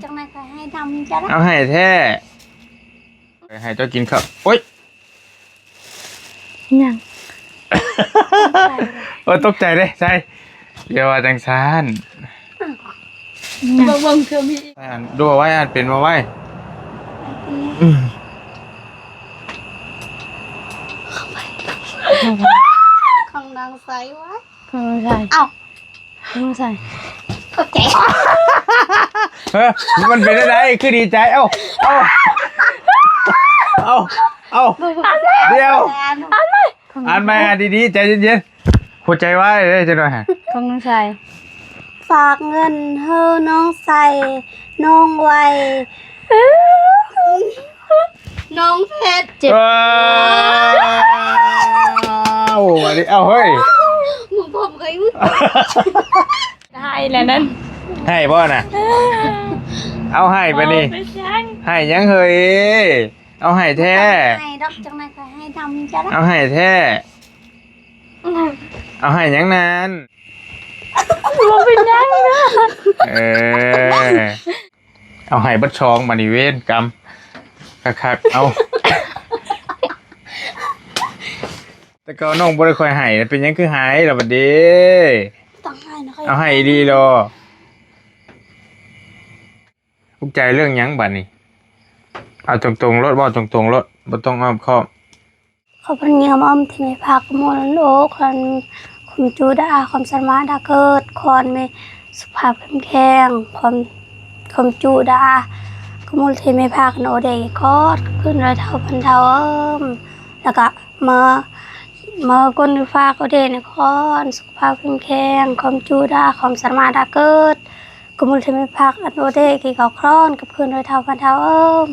ຈັ່ງໃດຂ້ອຍໃຫ້ດຳຈະລະ ເອົາໃຫ້ແທ້ ຂ້ອຍໃຫ້ເຈົ້າກິນເຂົ້າ ໂອ້ຍ ຫຍັງ? ໂອ້ຍ ຕົກໃຈເດ້ ໃຈ ຢ່າວ່າຈັ່ງຊັ້ນ ເບິ່ງໆ ຄືມີອີກ ອ່ານ ດູເອົາໄວ້ ອ່ານເປັນ ເອົາໄວ້ ອືມ ຂອງນາງໃສວະ? ຂອງນາງໃສ? ເອົ້າ ຂອງນາງໃສ? ຂອບໃຈ ເອີ ມັນເປັນຈັ່ງໃດ? ຄືດີໃຈ ເອົ້າ ເອົ້າ ເອົ້າ ດຽວ ອ່ານໃໝ່ ອ່ານດີໆ ໃຈເຢັນໆ ຫົວໃຈວາຍເດ້ ຈັກໜ້ອຍຫັ້ນ ຂອງນ້ອງໄຊ ຝາກເງິນເຮີນ້ອງໄຊ ນ້ອງໄວ ນ້ອງເພັດ ເຈັບ ວ້າວ ເອົາເຮີ້ຍ ມຶງພົມເຄີຍ ໄຫ້ແລ້ວນັ້ນ ໃຫ້ບໍ່ນະ? ເອົາໃຫ້ບາດນີ້ ໃຫ້ຫຍັງເຮີ້ຍ? ເອົາໃຫ້ແທ້ ໃຫ້ດອກ ຈັ່ງໃດຂ້ອຍໃຫ້ດຳຈະລະ ເອົາໃຫ້ແທ້ ເອົາໃຫ້ຫຍັງນັ້ນ? ບໍ່ເປັນຫຍັງນະ ເອີ ເອົາໃຫ້ເບິດສອງບາດນີ້ ເວນກຳ ຄັກໆ ເອົາ ແຕ່ເກົ່ານ້ອງບໍ່ໄດ້ຄ່ອຍໃຫ້ ເປັນຫຍັງຄືໃຫ້ລະບາດນີ້? ຕ້ອງໃຫ້ນະ ເອົາໃຫ້ອີ່ຫຼີໂລ ທຸກໃຈເລື່ອງຫຍັງບາດນີ້? ເອົາຕົງໆໂລດ ເວົ້າຕົງໆໂລດ ບໍ່ຕ້ອງອ້ອມຄ້ອມ. ຂອບຄຸນຍິງອ້ອມໆທີ່ມີພາກກະມົນໂອກ ຄວາມຈຸດາ ຄວາມສາມາດດາເກີດ ຄວາມມີສຸຂະພາບເຂັ້ມແຂງ ຄວາມ ຄວາມຈຸດາກະມົນທີ່ມີພາກກັນໂອເດກອດ ຄືນຮ້ອຍເທົ່າພັນເທົ່າເອີມ ແລ້ວກະມາ ມາກົນພາກໂອເດນະຄອນ ສຸຂະພາບເຂັ້ມແຂງ ຄວາມຈຸດາ ຄວາມສາມາດດາເກີດ ກະມົນທີ່ມີພາກອັນໂອເດກອດຄອນ ກັບຄືນຮ້ອຍເທົ່າພັນເທົ່າເອີມ.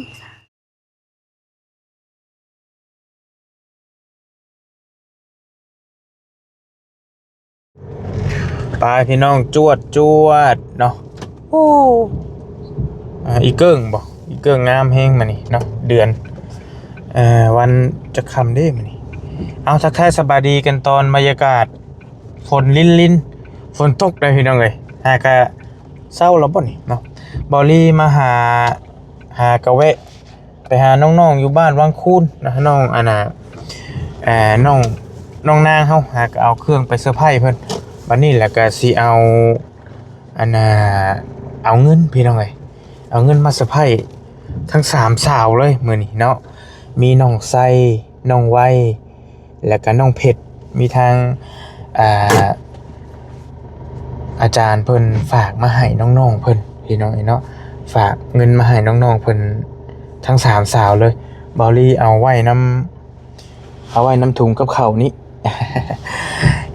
ໄປພີ່ນ້ອງ ຈວດ ຈວດເນາະ ໂອ້ ອ່າ ອີເກິ່ງບໍ່ ອີເກິ່ງງາມແຮງມື້ນີ້ເນາະ ເດືອນ ເອີ ວັນຈັກຄ່ຳເດ້ມື້ນີ້ ເອົາ ທັກທາຍສະບາຍດີກັນຕອນບັນຍາກາດຝົນລິນໆ ຝົນຕົກເດ້ພີ່ນ້ອງເອີຍ ຫາກະເຊົາແລ້ວບໍ່ນີ້ເນາະ ເບົາລີມາຫາ ຫາກະແວະ ໄປຫານ້ອງໆຢູ່ບ້ານວັງຄູນນະ ນ້ອງອັນນ່າ ເອີ ນ້ອງ ນ້ອງນາງເຮົາ ຫາກະເອົາເຄື່ອງໄປເຊີໄພເພິ່ນ ບາດນີ້ລະກະຊິເອົາ ອັນນ່າ ເອົາເງິນພີ່ນ້ອງເອີຍ ເອົາເງິນມາເຊີໄພທັງສາມສາວເລີຍມື້ນີ້ເນາະ ມີນ້ອງໄຊ ນ້ອງໄວ ແລ້ວກະນ້ອງເພັດ ມີທາງ ອ່າ ອາຈານເພິ່ນຝາກມາໃຫ້ນ້ອງໆເພິ່ນ ພີ່ນ້ອງເອີຍເນາະ ຝາກເງິນມາໃຫ້ນ້ອງໆເພິ່ນທັງສາມສາວເລີຍ ເບົາລີເອົາໄວ້ນຳ ເອົາໄວ້ນຳຖົງກັບເຂົ້ານີ້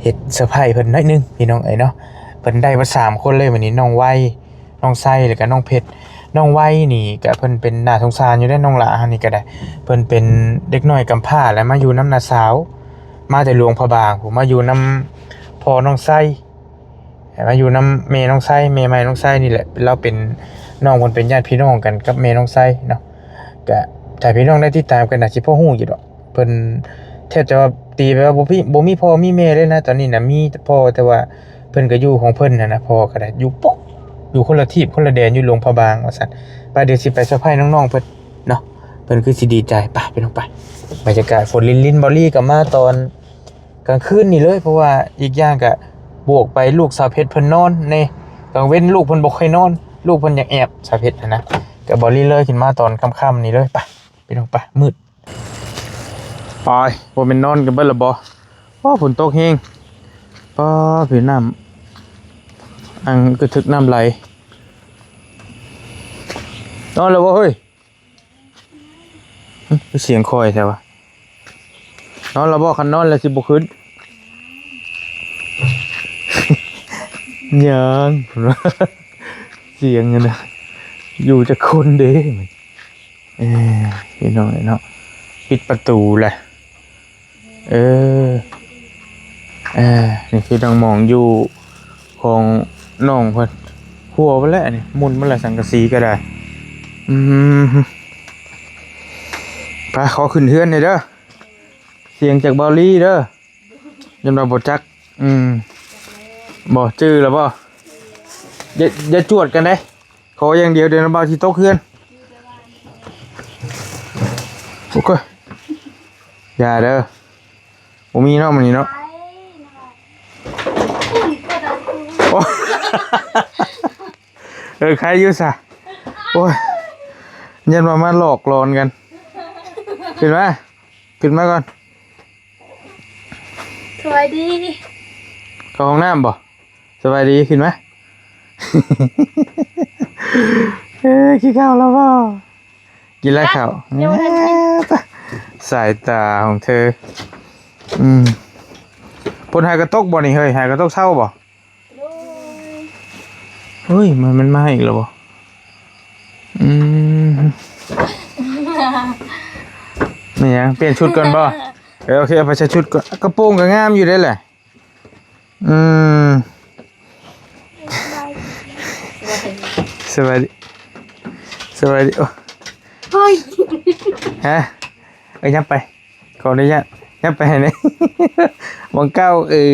ເຮັດເຊີໄພເພິ່ນໜ້ອຍໜຶ່ງ ພີ່ນ້ອງເອີຍເນາະ ເພິ່ນໄດ້ມາສາມຄົນເລີຍມື້ນີ້ ນ້ອງໄວ ນ້ອງໄຊ ແລ້ວກະນ້ອງເພັດ ນ້ອງໄວນີ້ກະເພິ່ນເປັນ ໜ້າສົງສານຢູ່ເດ້ ນ້ອງຫຼ້າເຮົານີ້ກະໄດ້ ເພິ່ນເປັນເດັກນ້ອຍກຳພ້າ ແລະມາຢູ່ນຳນ້າສາວ ມາແຕ່ຫຼວງພະບາງພຸ້ນ ມາຢູ່ນຳພໍ່ນ້ອງໄຊ ມາຢູ່ນຳແມ່ນ້ອງໄຊ ແມ່ໃໝ່ນ້ອງໄຊນີ້ແຫຼະ ລາວເປັນ ນ້ອງເພິ່ນເປັນຍາດພີ່ນ້ອງກັນກັບແມ່ນ້ອງໄຊເນາະ ກະຖ້າພີ່ນ້ອງໄດ້ຕິດຕາມກະໜ້າຊິພໍຮູ້ຢູ່ດອກ ເພິ່ນແທບຈະວ່າຕີແບບວ່າບໍ່ມີ ບໍ່ມີພໍ່ມີແມ່ເລີຍນະ ຕອນນີ້ນະ ມີແຕ່ພໍ່ ແຕ່ວ່າເພິ່ນກະຢູ່ຂອງເພິ່ນຫັ້ນນະ ພໍ່ກະໄດ້ຢູ່ປົກ ຢູ່ຄົນລະທີບຄົນລະແດນ ຢູ່ຫຼວງພະບາງວ່າຊັ້ນ ໄປ ດຽວຊິໄປເຊີໄພນ້ອງໆເພິ່ນເນາະ ເພິ່ນຄືຊິດີໃຈ ໄປພີ່ນ້ອງໄປ ບັນຍາກາດຝົນລິນໆ ເບົາລີກະມາຕອນກາງຄືນນີ້ເລີຍ ເພາະວ່າອີກຢ່າງກະບວກໄປລູກສາວເພັດເພິ່ນນອນແດ່ ກາງເວັນລູກເພິ່ນບໍ່ຄ່ອຍນອນ ລູກເພິ່ນຢາກແອບ ສາວເພັດຫັ້ນນະ ກະເບົາລີເລີຍຂຶ້ນມາຕອນຄ່ຳໆນີ້ເລີຍ ໄປພີ່ນ້ອງໄປ ມືດ ປາຍ ບໍ່ແມ່ນນອນກັນເບິດລະບໍ່? ໂອ້ ຝົນຕົກແຮງ ປາ ຜີນ້ຳ ອັງກະທຶກນ້ຳໄຫຼ ນອນແລ້ວບໍ່ເຮີ້ຍ? ຫຶ ຄືສຽງຄ່ອຍແທ້ວະ ນອນແລ້ວບໍ່? ຄັນນອນແລ້ວຊິບໍ່ຂຶ້ນ ຍັງ ສຽງຫັ້ນນະ ຢູ່ຈັກຄົນເດ? ເອີ ພີ່ນ້ອງເອີຍເນາະ ປິດປະຕູແຫຼະ ເອີ ເອີ ນີ້ຄືທາງໝ່ອງຢູ່ຂອງນ້ອງເພິ່ນ ຮົ່ວເບິດແລ້ວນີ້ ໝຸ່ນເບິດແລ້ວ ສັງກະສີກະໄດ້ ອືມ ໄປ ຂໍຂຶ້ນເຮືອນແດ່ເດີ ສຽງຈາກເບົາລີເດີ ຍັນວ່າບໍ່ຈັກ ອືມ ບໍ່ຈື່ລະບໍ່? ຢ່າ ຢ່າຈວດກັນເດ້ ຂໍຢ່າງດຽວ ດຽວນ້ຳບ່າວຊິຕົກເຮືອນ. ໂອ້ຍ ຢ່າເດີ ບໍ່ມີເນາະ ມື້ນີ້ເນາະ. ໂອ້ ເອີ ໃຄຢູ່ຊະ. ໂອ້ຍ ຢ້ານວ່າມາຫຼອກຫຼອນກັນ. ຂຶ້ນມາ ຂຶ້ນມາກ່ອນ. ສະບາຍດີ. ເຂົ້າຫ້ອງນ້ຳບໍ່? ສະບາຍດີ ຂຶ້ນມາ. ເອີ ກິນເຂົ້າແລ້ວບໍ່? ກິນແລ້ວເຂົ້າ. ຍັງບໍ່ທັນກິນ. ສາຍຕາຂອງເທີ. ອືມ ຝົນຫາກະຕົກບໍ່ນີ້ເຮີ້ຍ? ຫາກະຕົກເຊົ້າບໍ່? ໂດຍ. ເຮີ້ຍ ມັນ ມັນມາອີກແລ້ວບໍ່? ອືມ ແມ່ນຫຍັງ? ປ່ຽນຊຸດກ່ອນບໍ່? ເອີ ໂອເຄ ເອົາໄປໃສ່ຊຸດກ່ອນ. ກະໂປງກໍງາມຢູ່ເດ້ແຫຼະ. ອືມ ສະບາຍດີ ສະບາຍດີ. ໂອ້ ໂອ້ຍ ຮະ ເອີ ຍັບໄປ ຂໍອະນຸຍາດ ຍັບໄປໃຫ້ແດ່. ໝ່ອງເກົ່າ ເອີ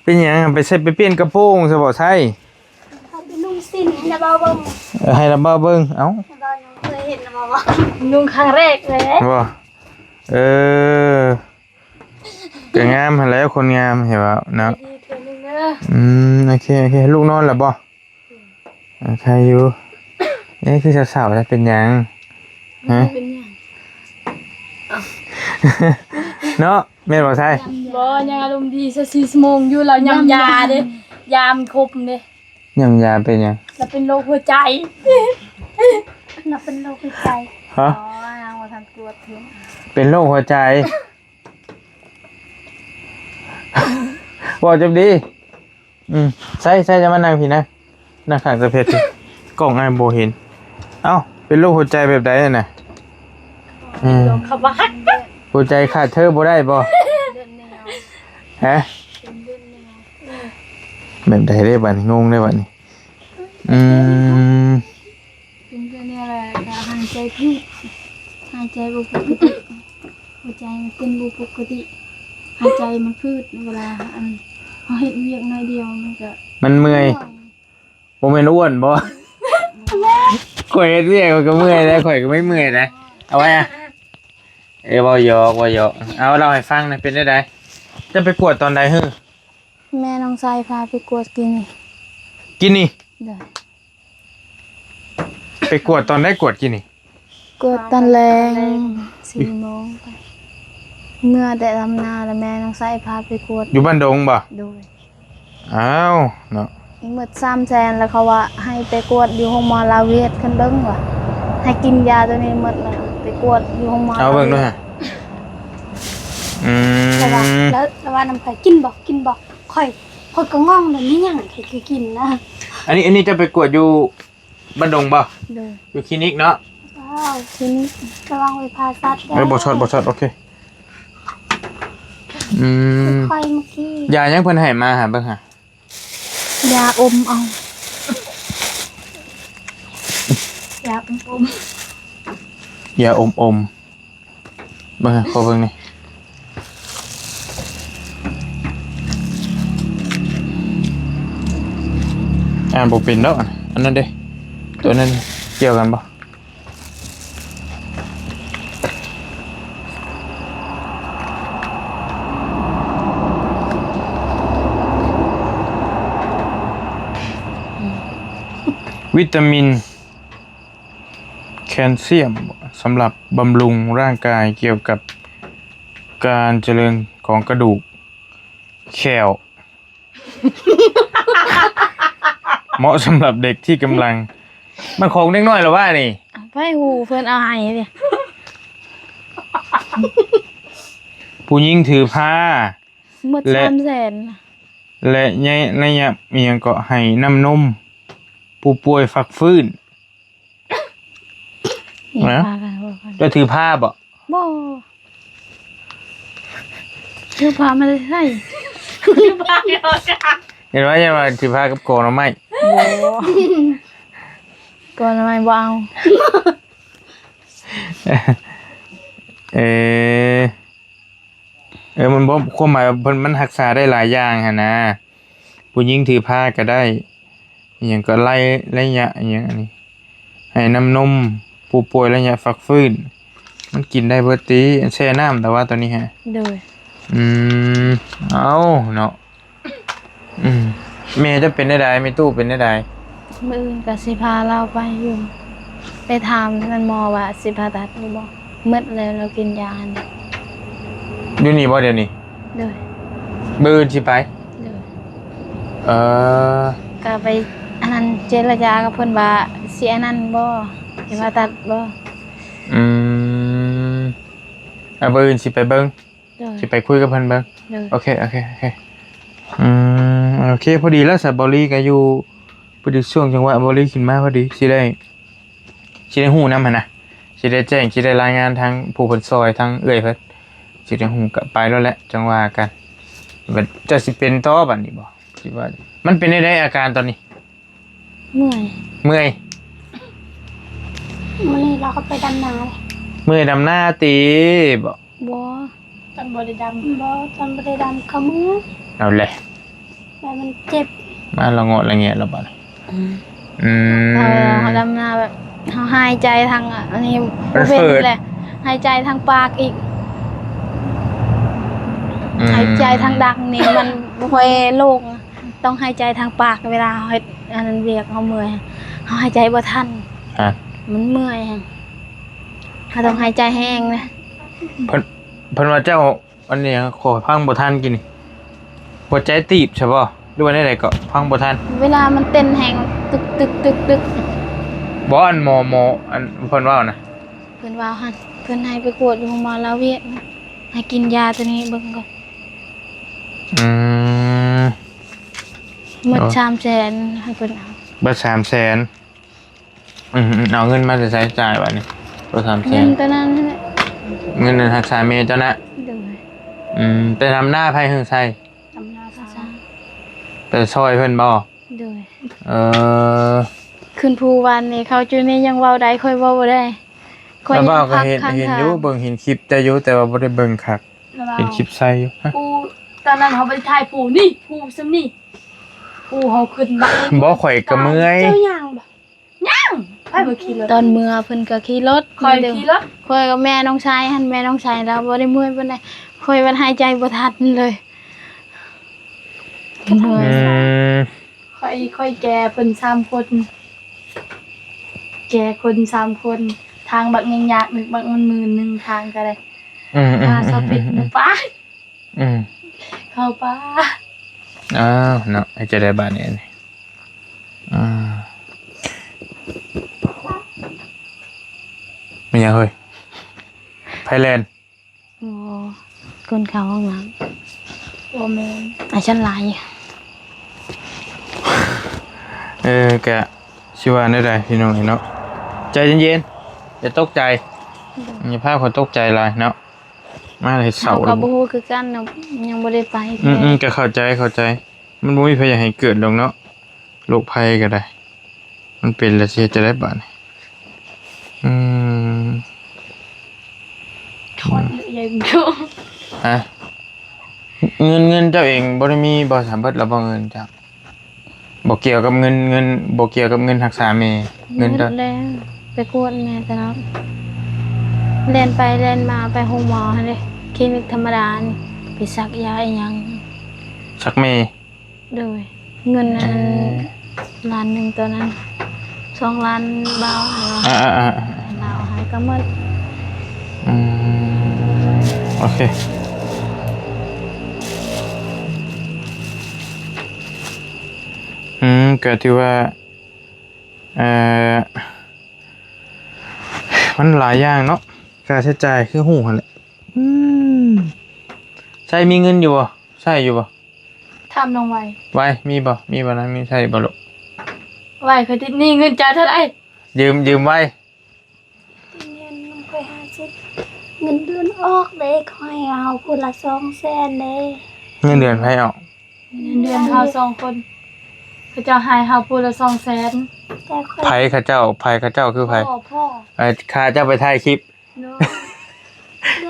ເປັນຫຍັງ? ໄປໃສ່ ໄປປ່ຽນກະໂປງຊະບໍ່ໄຊ? ເອົາໄປນຸ່ງສິ້ນໃຫ້ລາວເບິ່ງ. ເອີ ໃຫ້ລາວເບິ່ງ. ເອົ້າ ລາວຍັງບໍ່ເຄີຍເຫັນລາວ ນຸ່ງຄັ້ງແລກເລີຍ. ບໍ່? ເອີ ກໍງາມຫັ້ນແຫຼະ ຄົນງາມ ເຫັນບໍ່ເນາະ? ດີເທື່ອໜຶ່ງເດີ. ອືມ ໂອເຄ ໂອເຄ. ລູກນອນແລ້ວບໍ່? ອືມ ອ່າ ໄຄຢູ່. ເອ ຄືເສົ້າໆແທ້ ເປັນຫຍັງ? ຮະ? ເປັນຫຍັງ? ເນາະ ແມ່ນບໍ່ໄຊ? ບໍ່ ຍັງອາລົມດີ ຊາວສີ່ຊົ່ວໂມງຢູ່. ລາວຫຍ້ຳຢາເດ້ ຢາມັນຄົບເດ້. ຫຍ້ຳຢາເປັນຫຍັງ? ລາວເປັນໂລກຫົວໃຈ. ລາວເປັນໂລກຫົວໃຈ. ຮະ? ອໍ ຍັງບໍ່ທັນກວດເທື່ອ. ເປັນໂລກຫົວໃຈ. ເວົ້າຈັກດີ. ອືມ ໃຊ້ ໃຊ້ຈະມານັ່ງພີ້ນະ ນັ່ງຂ້າງຕາເພັດພີ້ ກ້ອງອ້າຍບໍ່ເຫັນ. ເອົ້າ ເປັນໂລກຫົວໃຈແບບໃດຫັ້ນນະ? ອືມ ເຂົ້າມາ ຫົວໃຈຂາດເທີບໍ່ໄດ້ບໍ່? ຮະ? ແບບໃດເດ້ບາດນີ້? ງົງເດ້ບາດນີ້. ອືມ ເປັນແບບນີ້ແຫຼະ ກໍຫາຍໃຈຜິດ ຫາຍໃຈບໍ່ປົກກະຕິ ຫົວໃຈມັນເຕັ້ນບໍ່ປົກກະຕິ ຫາຍໃຈມັນຜືດ ເວລາ ອັນ ເຮົາເຮັດວຽກໜ້ອຍດຽວມັນກໍ ມັນເມື່ອຍ. ບໍ່ແມ່ນອ້ວນບໍ່? ຂ້ອຍເຮັດວຽກຂ້ອຍກໍເມື່ອຍແລ້ວ ຂ້ອຍກໍໄມ່ເມື່ອຍນະ. ເອົາໄວ້ອະ ເອີ ເວົ້າຫຍອກ ເວົ້າຫຍອກ. ເອົາ ເລົ່າໃຫ້ຟັງແດ່ ເປັນແນວໃດ? ເຈົ້າໄປກວດຕອນໃດ? ເຮີ ແມ່ນ້ອງຊາຍພາໄປກວດກິນນີ້ ກິນນີ້? ໂດຍ. ໄປກວດຕອນໃດ? ກວດກິນນີ້ ກວດຕອນແລງ ສີ່ໂມງໄປ ເມື່ອແຕ່ດຳນາ ແລ້ວແມ່ນ້ອງຊາຍພາໄປກວດ ຢູ່ບ້ານດົງບໍ່? ໂດຍ. ອ້າວ ເນາະ ອີກໝົດສາມແສນ ແລ້ວເຂົາວ່າໃຫ້ໄປກວດຢູ່ໂຮງໝໍລາວຽດ ເພິ່ນເບິ່ງວ່າ ໃຫ້ກິນຢາໂຕນີ້ໝົດ ແລ້ວໄປກວດຢູ່ໂຮງໝໍ ເອົາເບິ່ງດູຫະ. ອືມ ລະວ່າ ລະວ່ານຳຂ້ອຍ ກິນບໍ່? ກິນບໍ່? ຂ້ອຍ ຂ້ອຍກໍງົງເດ້ ມີຫຍັງຂ້ອຍຄືກິນນະ. ອັນນີ້ ອັນນີ້ເຈົ້າໄປກວດຢູ່ ບ້ານດົງບໍ່? ໂດຍ. ຢູ່ຄລີນິກເນາະ? ວ້າວ ຄລີນິກ ກຳລັງໄປຜ່າຕັດ. ເອີ ບໍ່ຊັອດ ບໍ່ຊັອດ ໂອເຄ. ອືມ ຂ້ອຍເມື່ອກີ້ ຢາຫຍັງເພິ່ນໃຫ້ມາຫາເບິ່ງຫາ? ຢາອົມເອົາ ຢາອົມໆ ຢາອົມໆ. ເບິ່ງ ຂໍເບິ່ງແດ່ ອ່ານບໍ່ເປັນດອກ. ອັນນັ້ນເດ້ ຕົວນັ້ນກ່ຽວກັນບໍ່? ວິຕາມິນ ແຄນຊຽມ ສຳລັບບຳລຸງຮ່າງກາຍ ກ່ຽວກັບການຈະເລີນຂອງກະດູກ ແຂ້ວ ເໝາະສຳລັບເດັກທີ່ກຳລັງ ມັນຂອງເດັກນ້ອຍລະວ່ານີ້ ໄປຫູເພິ່ນເອົາໃຫ້ເດ້ ຜູ້ຍິງຖືພາ ໝົດ ແລະ ສາມແສນ ແລະ ໃນ ໃນຍາມອີ່ຫຍັງເກາະ ໃຫ້ນ້ຳນົມຜູ້ປ່ວຍພັກຟື້ນ. ນະ ເຈົ້າຖືພາບໍ່? ບໍ່ ຖືພາມາແຕ່ໃສ? ຖືພາ ເຫັນວ່າ ເຫັນວ່າຖືພາກັບກອໜໍ່ໄມ້. ບໍ່ ກອໜໍ່ໄມ້ບໍ່ເອົາ. ເອີ ເອີ ມັນບໍ່ ຄວາມໝາຍວ່າເພິ່ນ ມັນຮັກສາໄດ້ຫຼາຍຢ່າງຫັ້ນນະ ຜູ້ຍິງຖືພາກໍໄດ້ ອີ່ຫຍັງກໍໄລ ໄລຍະອີ່ຫຍັງອັນນີ້ ໃຫ້ນ້ຳນົມຜູ້ປ່ວຍໄລຍະພັກຟື້ນ ມັນກິນໄດ້ເບິດຕິ? ແຊ່ນ້ຳແຕ່ວ່າຕອນນີ້ຫະ? ໂດຍ. ອືມ ເອົ້າເນາະ. ອືມ ແມ່ເຈົ້າເປັນແນວໃດ? ແມ່ຕູ້ເປັນແນວໃດ? ມື້ອື່ນກໍຊິພາລາວໄປຢູ່ ໄປຖາມທ່ານໝໍວ່າຊິຜ່າຕັດຫຼືບໍ່? ໝົດແລ້ວ ລາວກິນຢາຫັ້ນ. ຢູ່ນີ້ບໍ່ດຽວນີ້? ໂດຍ. ມື້ອື່ນຊິໄປ? ໂດຍ. ເອີ ກໍໄປອັນນັ້ນ ເຈລະຈາກັບເພິ່ນວ່າຊິອັນນັ້ນບໍ່? ຊິຜ່າຕັດບໍ່? ອືມ ອາ ມື້ອື່ນຊິໄປເບິ່ງ. ໂດຍ. ຊິໄປຄຸຍກັບເພິ່ນເບິ່ງ. ໂດຍ. ໂອເຄ ໂອເຄ ໂອເຄ. ອືມ ໂອເຄ ພໍດີແລ້ວສະ ເບົາລີກໍຢູ່ ພໍດີຊ່ວງຈັງຫວະເບົາລີຂຶ້ນມາພໍດີ ຊິໄດ້ ຊິໄດ້ຮູ້ນຳຫັ້ນນະ ຊິໄດ້ແຈ້ງ ຊິໄດ້ລາຍງານທາງຜູ້ເພິ່ນຊ່ອຍ ທາງເອື້ອຍເພິ່ນ ຊິໄດ້ຮູ້ ກໍໄປໂລດແຫຼະ ຈັ່ງວ່າກັນ. ບັດເຈົ້າຊິເປັນຕໍ່ບັດນີ້ບໍ່? ຊິວ່າ ມັນເປັນແນວໃດອາການຕອນນີ້? ເມື່ອຍ. ເມື່ອຍ. ມື້ນີ້ລາວກໍໄປດຳນາເດ້. ເມື່ອຍດຳນາຕິ? ບໍ່ ບໍ່ ຕອນບໍ່ໄດ້ດຳ ບໍ່ ຕອນບໍ່ໄດ້ດຳ ເຂົາເມື່ອຍ. ເອົາແຫຼະ ແລ້ວມັນເຈັບ ມາລະເງາະລະແງະແລ້ວບັດນີ້. ອືມ ອືມ ເຮົາ ເຮົາດຳນາແບບ ເຮົາຫາຍໃຈທາງອັນນີ້ ມັນເຟີດ ບໍ່ເປັນແຫຼະ ຫາຍໃຈທາງປາກອີກ. ອືມ ຫາຍໃຈທາງດັງນີ້ມັນບໍ່ຄ່ອຍໂລ່ງ ຕ້ອງຫາຍໃຈທາງປາກ ເວລາເຮົາເຮັດອັນນັ້ນວຽກ ເຮົາເມື່ອຍ ເຮົາຫາຍໃຈບໍ່ທັນ. ຮະ? ມັນເມື່ອຍ ເຮົາຕ້ອງຫາຍໃຈແຮງນະ. ເພິ່ນ ເພິ່ນວ່າເຈົ້າ ອັນນີ້ຫຍັງ ຂ້ອຍຟັງບໍ່ທັນກີ້ນີ້ ຫົວໃຈຕີບໃຊ່ບໍ່ ຫຼືວ່າແນວໃດເກາະ? ຟັງບໍ່ທັນ. ເວລາມັນເຕັ້ນແຮງ ຕຶກໆໆໆ. ບໍ່ ອັນໝໍ ໝໍ ອັນເພິ່ນເວົ້ານະ. ເພິ່ນວ່າຫັ້ນ ເພິ່ນໃຫ້ໄປກວດຢູ່ໂຮງໝໍລາວຽກ ໃຫ້ກິນຢາໂຕນີ້ເບິ່ງກ່ອນ. ອືມ ໝົດ ໂອ້ ສາມແສນ ໃຫ້ເພິ່ນເອົາ ເບິດສາມແສນ. ອືມ ເອົາເງິນມາແຕ່ໃສຈ່າຍບັດນີ້? ໂຕສາມແສນ ເງິນໂຕນັ້ນແຫຼະ ເງິນນັ້ນຮັກສາແມ່ເຈົ້ານະ? ໂດຍ. ອືມ ໄປດຳນາໃຜເຮືອນໃສ? ດຳນາຊາ ໄປຊ່ອຍເພິ່ນບໍ່? ໂດຍ. ເອີ ຂຶ້ນພູວານນີ້ ເຂົາຈຸນີ້ຍັງເວົ້າໄດ້ ຂ້ອຍເວົ້າບໍ່ໄດ້ ຂ້ອຍ ແຕ່ວ່າກໍເຫັນ ເຫັນຢູ່ ເບິ່ງເຫັນຄລິບເຈົ້າຢູ່ ແຕ່ວ່າບໍ່ໄດ້ເບິ່ງຄັກ ເຫັນຄລິບໃສ່ຢູ່. ພູຕອນນັ້ນເຮົາບໍ່ໄດ້ຖ່າຍພູນີ້ ພູສ່ຳນີ້ ພູເຮົາຂຶ້ນບັກ ບໍ່ ຂ້ອຍກໍເມື່ອຍ ເຈົ້າຍ່າງບໍ່? ຍ່າງ ຂ້ອຍບໍ່ຂີ່ລົດ ຕອນເມື່ອເພິ່ນກໍຂີ່ລົດ ຂ້ອຍຂີ່ລົດ ຂ້ອຍກັບແມ່ນ້ອງຊາຍຫັ້ນ ແມ່ນ້ອງຊາຍລາວບໍ່ໄດ້ເມື່ອຍປານໃດ ຂ້ອຍມັນຫາຍໃຈບໍ່ທັນເລີຍ ເມື່ອຍ. ອືມ ຂ້ອຍ ຂ້ອຍແກ່ເພິ່ນສາມຄົນ ແກ່ຄົນສາມຄົນ ທາງບັກຍາກໆ ໜຶ່ງບັກມັນໝື່ນໜຶ່ງ ທາງກໍໄດ້ ອືມ ອືມ ຫາຊາວປິດ ອືມ ໝູ່ປ່າ. ອືມ ເຂົ້າປ່າ. ອ້າວ ເນາະ ເຮັດຈັ່ງໃດບາດນີ້? ອືມ ແມ່ນຫຍັງເຮີ້ຍ? ໃຜແລ່ນ? ໂອ້ ຄົນເຂົ້າຫ້ອງນ້ຳ. ບໍ່ແມ່ນ ອາ ຊັ້ນຫຼາຍຢູ່. ເອີ ກະຊິວ່າແນວໃດພີ່ນ້ອງເອີຍເນາະ ໃຈເຢັນໆ ຢ່າຕົກໃຈ ໂດຍ ຢ່າພາເຂົາຕົກໃຈຫຼາຍເນາະ. ມາເຮັດເສົາ ເຮົາກໍບໍ່ຮູ້ຄືກັນເນາະ ຍັງບໍ່ໄດ້ໄປ. ອືມໆ ກໍເຂົ້າໃຈ ເຂົ້າໃຈ ມັນບໍ່ມີໃຜຢາກໃຫ້ເກີດດອກເນາະ ໂລກໄພກໍໄດ້ ມັນເປັນແລ້ວຊິເຮັດຈັ່ງໃດບາດນີ້? ອືມ ຮະ? ເງິນ ເງິນເຈົ້າເອງບໍ່ໄດ້ມີບໍ່? ສາມເບິດແລ້ວບໍ່ເງິນເຈົ້າ? ບໍ່ກ່ຽວກັບເງິນ ເງິນ ບໍ່ກ່ຽວກັບເງິນຮັກສາແມ່ ເງິນ ເງິນເຈົ້າ ແລ້ວ ໄປກວດແມ່ຕະຫຼອດ ແລ່ນໄປແລ່ນມາ ໄປໂຮງໝໍຫັ້ນເດ້ ຄລີນິກທຳມະດານີ້ ໄປສັກຢາອີ່ຫຍັງ ສັກແມ່. ໂດຍ ເງິນອັນ ເອີ ລ້ານໜຶ່ງຕອນນັ້ນ ສອງລ້ານບາດ ອ່າໆໆ ລາວໃຫ້ກໍໝົດ. ອືມ ໂອເຄ ອືມ ກໍຖືວ່າ ເອີ ມັນຫຼາຍຢ່າງເນາະ ຄ່າໃຊ້ຈ່າຍຄືຮູ້ຫັ້ນແຫຼະ. ອືມ ໃຊ້ມີເງິນຢູ່ບໍ່? ໃຊ້ຢູ່ບໍ່? ຖາມນ້ອງໄວ ໄວ ມີບໍ່? ມີບໍ່ນະ? ມີໃຊ້ບໍ່ລູກ? ໄວ ຂ້ອຍຕິດໜີ້ເງິນເຈົ້າເທົ່າໃດ? ຢືມ ຢືມໄວ ຕິດເງິນນຳຂ້ອຍຫ້າສິບ ເງິນເດືອນອອກເດ້ ຂ້ອຍເອົາຜູ້ລະສອງແສນເດ້ ເງິນເດືອນໃຜອອກ? ເງິນເດືອນເຮົາສອງຄົນ ເຂົາເຈົ້າໃຫ້ເຮົາຜູ້ລະສອງແສນ ແຕ່ຂ້ອຍ ໃຜເຂົາເຈົ້າ? ໃຜເຂົາເຈົ້າຄືໃຜ? ພໍ່ ພໍ່ ເອີ ຂ້າເຈົ້າໄປຖ່າຍຄລິບ ໂດຍ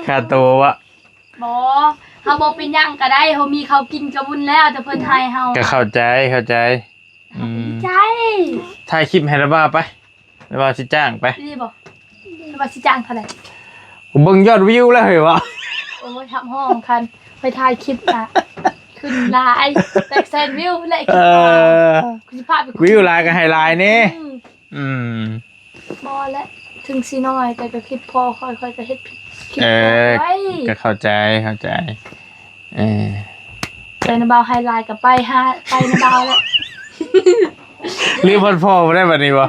ຄ່າໂຕວະ? ບໍ່ ເຮົາບໍ່ເປັນຫຍັງກໍໄດ້ ເຮົາມີເຂົ້າກິນກໍບຸນແລ້ວ ແຕ່ເພິ່ນໃຫ້ເຮົາ ກໍເຂົ້າໃຈ ເຂົ້າໃຈ ອືມ ໃຈ ຖ່າຍຄລິບໃຫ້ລະບ່າວໄປ ລະບ່າວຊິຈ້າງໄປ ດີບໍ່? ລະບ່າວຊິຈ້າງເທົ່າໃດ? ກູເບິ່ງຍອດວິວແລ້ວເຮີ້ຍວ່າ ໂອ້ຍ ຮັບຮອງຄັນໄປຖ່າຍຄລິບນະ ຂຶ້ນຫຼາຍ ແຕກແສນວິວແຫຼະ ເອີ ຄິດວ່າ ກູຊິພາໄປ ວິວຫຼາຍກໍໃຫ້ຫຼາຍແດ່ ອືມ ອືມ ບໍ່ແຫຼະ ເຖິງຊິນ້ອຍແຕ່ກໍຄິດພໍຂ້ອຍ ຂ້ອຍກໍເຮັດຄລິບ ເອີ ພໍໄວ້ ກໍເຂົ້າໃຈ ເຂົ້າໃຈ ເອີ ໄປນຳບ່າວ ໃຫ້ຫຼາຍກໍໄປຫາ ໄປນຳບ່າວແຫຼະ ລືມຮອດພໍ່ບໍ່ໄດ້ບັດນີ້ບໍ່?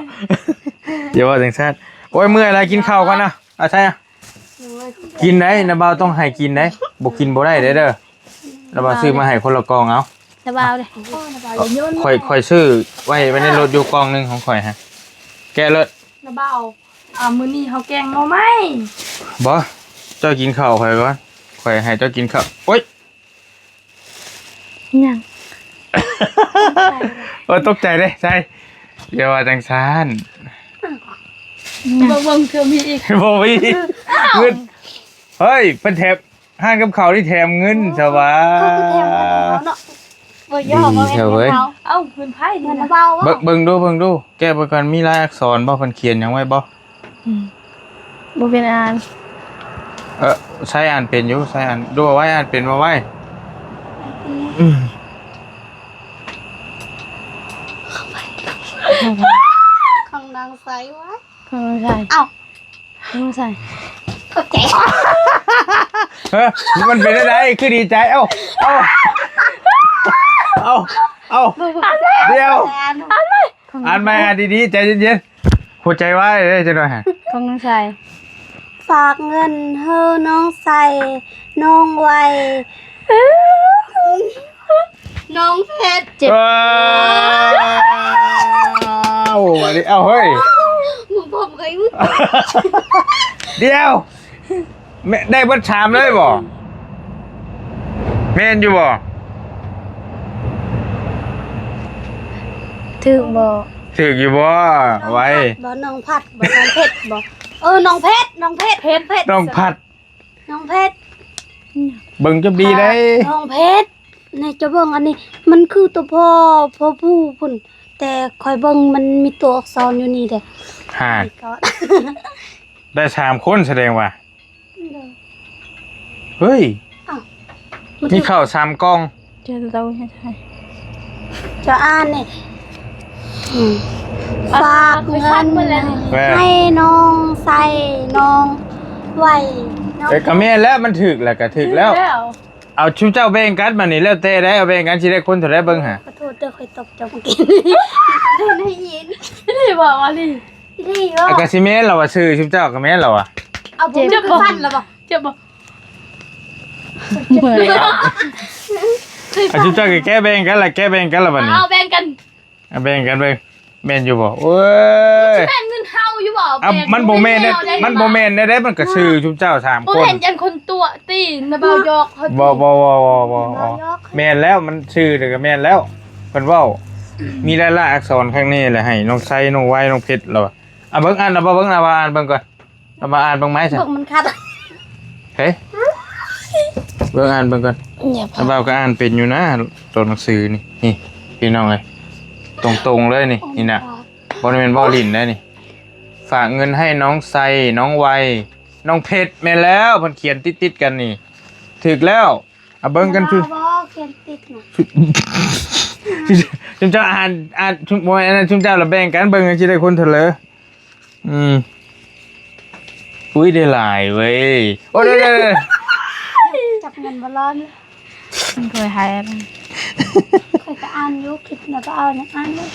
ຢ່າເວົ້າຈັ່ງຊັ້ນ ໂອ້ຍ ເມື່ອຍຫຼາຍ ກິນເຂົ້າກ່ອນນະ ອາໄຊ ໂດຍ ກິນໄດ໋ ນຳບ່າວຕ້ອງໃຫ້ກິນໄດ໋ ບໍ່ກິນບໍ່ໄດ້ເດີ້ ລະບ່າວຊື້ມາໃຫ້ຄົນລະກ່ອງເອົາ ລະບ່າວເດ້ ຂ້ອຍ ຂ້ອຍຊື້ໄວ້ ໄວ້ໃນລົດຢູ່ກ່ອງໜຶ່ງຂອງຂ້ອຍຫັ້ນ ແກະເລີດ ລະບ່າວ ອ່າ ມື້ນີ້ເຮົາແກງໜໍ່ໄມ້ ບໍ່ ເຈົ້າກິນເຂົ້າຂ້ອຍກ່ອນ ຂ້ອຍໃຫ້ເຈົ້າກິນເຂົ້າ ໂອ້ຍ ຫຍັງ? ໂອ້ຍ ຕົກໃຈເດ້ ໃຊ່ ຢ່າວ່າຈັ່ງຊັ້ນ ເບິ່ງ ເບິ່ງເທື່ອມີອີກ ບໍ່ມີເງິນ ເຮີ້ຍ ເພິ່ນແຖມ ຮ້ານກັບເຂົ້ານີ້ແຖມເງິນຊະຫວາ ເຂົາຄືແຖມເງິນໃຫ້ເຮົາເນາະ ບໍ່ຢອກ ບໍ່ແມ່ນເງິນເຮົາ ເອົ້າ ເງິນໃຜນີ້ນະ ເບິ່ງ ເບິ່ງດູ ເບິ່ງດູ ແກະເບິ່ງກ່ອນ ມີລາຍອັກສອນບໍ່? ເພິ່ນຂຽນຫຍັງໄວ້ບໍ່? ອືມ ບໍ່ເປັນອ່ານ ເອີ ໃຊ້ອ່ານເປັນຢູ່ ໃຊ້ອ່ານ ດູເອົາໄວ້ ອ່ານເປັນ ເອົາໄວ້ ອືມ ຂອງນາງໃສວະ? ຂອງນາງໃສ? ເອົ້າ ຂອງນາງໃສ? ໂອເຄ ເອີ ມັນເປັນແນວໃດ? ຄືດີໃຈ ເອົ້າ ເອົ້າ ເອົ້າ ເອົ້າ ດຽວ ອ່ານໃໝ່ ອ່ານດີໆ ໃຈເຢັນໆ ຫົວໃຈວາຍເດ້ ຈັກໜ້ອຍ ຂອງນ້ອງໄຊ ຝາກເງິນເຮີນ້ອງໄຊ ນ້ອງໄວ ນ້ອງເພັດ ເຈັບ ວ້າວ ເອົາເຮີ້ຍ ມຶງບໍ່ເຄີຍ ດຽວ ແມ່ນ ໄດ້ເບິດສາມເລີຍບໍ່? ແມ່ນຢູ່ບໍ່? ຖືກບໍ່? ຖືກຢູ່ບໍ່? ໄວ ນ້ອງພັດບໍ່? ນ້ອງພັດບໍ່? ນ້ອງເພັດບໍ່? ເອີ ນ້ອງເພັດ ນ້ອງເພັດ ເພັດ ນ້ອງພັດ ນ້ອງເພັດ ເບິ່ງຈົບດີໄດ໋ ນ້ອງເພັດ ນີ້ ເຈົ້າເບິ່ງອັນນີ້ ມັນຄືຕົວພໍ ພໍຜູ້ພຸ້ນ ແຕ່ຂ້ອຍເບິ່ງມັນມີຕົວອັກສອນຢູ່ນີ້ເດ້ ຫາ ໄດ້ສາມຄົນ ສະແດງວ່າ ໂດຍ ເຮີ້ຍ ອ້າວ ມີເຂົ້າສາມກ່ອງ ເຈົ້າ ເຈົ້າ ເຈົ້າອ່ານນີ້ ອືມ ຝາກເງິນ ແມ່ນ ໃຫ້ນ້ອງໄຊ ນ້ອງໄວ ນ້ອງ ເອີ ກໍແມ່ນແລ້ວ ມັນຖືກແລ້ວ ກໍຖືກແລ້ວ ຖືກແລ້ວ ເອົາ ຊຸມເຈົ້າແບ່ງກັນບາດນີ້ ແລ້ວແຕ່ໄດ໋ ເອົາແບ່ງກັນ ຊິໄດ້ຄົນເທົ່າໃດເບິ່ງຫາ ຂໍໂທດເດີ ຂ້ອຍຕົກເຈົ້າເມື່ອກີ້ ໄດ້ຍິນ ອີ່ຫຼີບໍ່? ອີ່ຫຼີບໍ່? ອ່ະ ກະຊິແມ່ນລະວ່າ ຊື່ຊຸມເຈົ້າກະແມ່ນລະວ່າ ເອົາ ເຈັບບໍ່? ຟັນລະບໍ່? ເຈັບບໍ່? ເມື່ອຍ ອ່ະ ຊຸມເຈົ້າກະແກ້ແບ່ງກັນລະ ແກ້ແບ່ງກັນລະບາດນີ້ ເອົາແບ່ງກັນ ອ່ະ ແບ່ງກັນເບິ່ງ ແມ່ນຢູ່ບໍ່? ໂອ້ຍ ຊິແມ່ນເງິນເຮົາຢູ່ບໍ່? ອ່ະ ແບ່ງ ມັນບໍ່ແມ່ນເດ້ ມັນບໍ່ແມ່ນແນວໃດ ມັນກະຊື່ຊຸມເຈົ້າສາມຄົນ ບໍ່ແມ່ນ ຢ້ານຄົນຕົວະຕິ ນະບ່າວຢອກເຮົາຕິ ບໍ່ ບໍ່ ບໍ່ ບໍ່ ບໍ່ ບໍ່ ບໍ່ຢອກ ແມ່ນແລ້ວ ມັນຊື່ນີ້ກະແມ່ນແລ້ວ ເພິ່ນເວົ້າ ມີລາຍລັກອັກສອນຂ້າງນີ້ແຫຼະ ໃຫ້ນ້ອງໄຊ ນ້ອງໄວ ນ້ອງເພັດລະວ່າ ອ່ະ ເບິ່ງອ່ານ ເອົາມາເບິ່ງ ເອົາມາອ່ານເບິ່ງກ່ອນ ເອົາມາອ່ານເບິ່ງໄໝ ຊັ້ນ ເບິ່ງມັນຂັດ ເຮີ້ຍ ເບິ່ງອ່ານເບິ່ງກ່ອນ ລະບ່າວກະອ່ານເປັນຢູ່ນະ ໂຕໜັງສືນີ້ ນີ້ ພີ່ນ້ອງເອີຍ ຕົງໆເລີຍນີ້ ນີ້ນະ ບໍ່ແມ່ນເວົ້າຫຼິ້ນໄດ໋ນີ້ ຝາກເງິນໃຫ້ນ້ອງໄຊ ນ້ອງໄວ ນ້ອງເພັດ ແມ່ນແລ້ວ ເພິ່ນຂຽນຕິດໆກັນນີ້ ຖືກແລ້ວ ອ່ະ ເບິ່ງກັນ ບໍ່ ຄື ບໍ່ຂຽນຕິດນະ ຊຸມເຈົ້າອ່ານ ອ່ານ ຊຸມ ບໍ່ແມ່ນ ອັນນັ້ນ ຊຸມເຈົ້າລະແບ່ງກັນເບິ່ງ ຊິໄດ້ຄົນເທົ່າໃດ ອືມ ອຸ້ຍ ໄດ້ຫຼາຍເວີຍ ໂອ້ຍ ໄດ້ ໄດ້ ໄດ້ ຈັບເງິນບໍ່ລອດ ມັນເຄີຍໃຫ້ ຂ້ອຍກະອ່ານຢູ່ ຄິດແລ້ວກະເອົາຫຍັງອ່ານຢູ່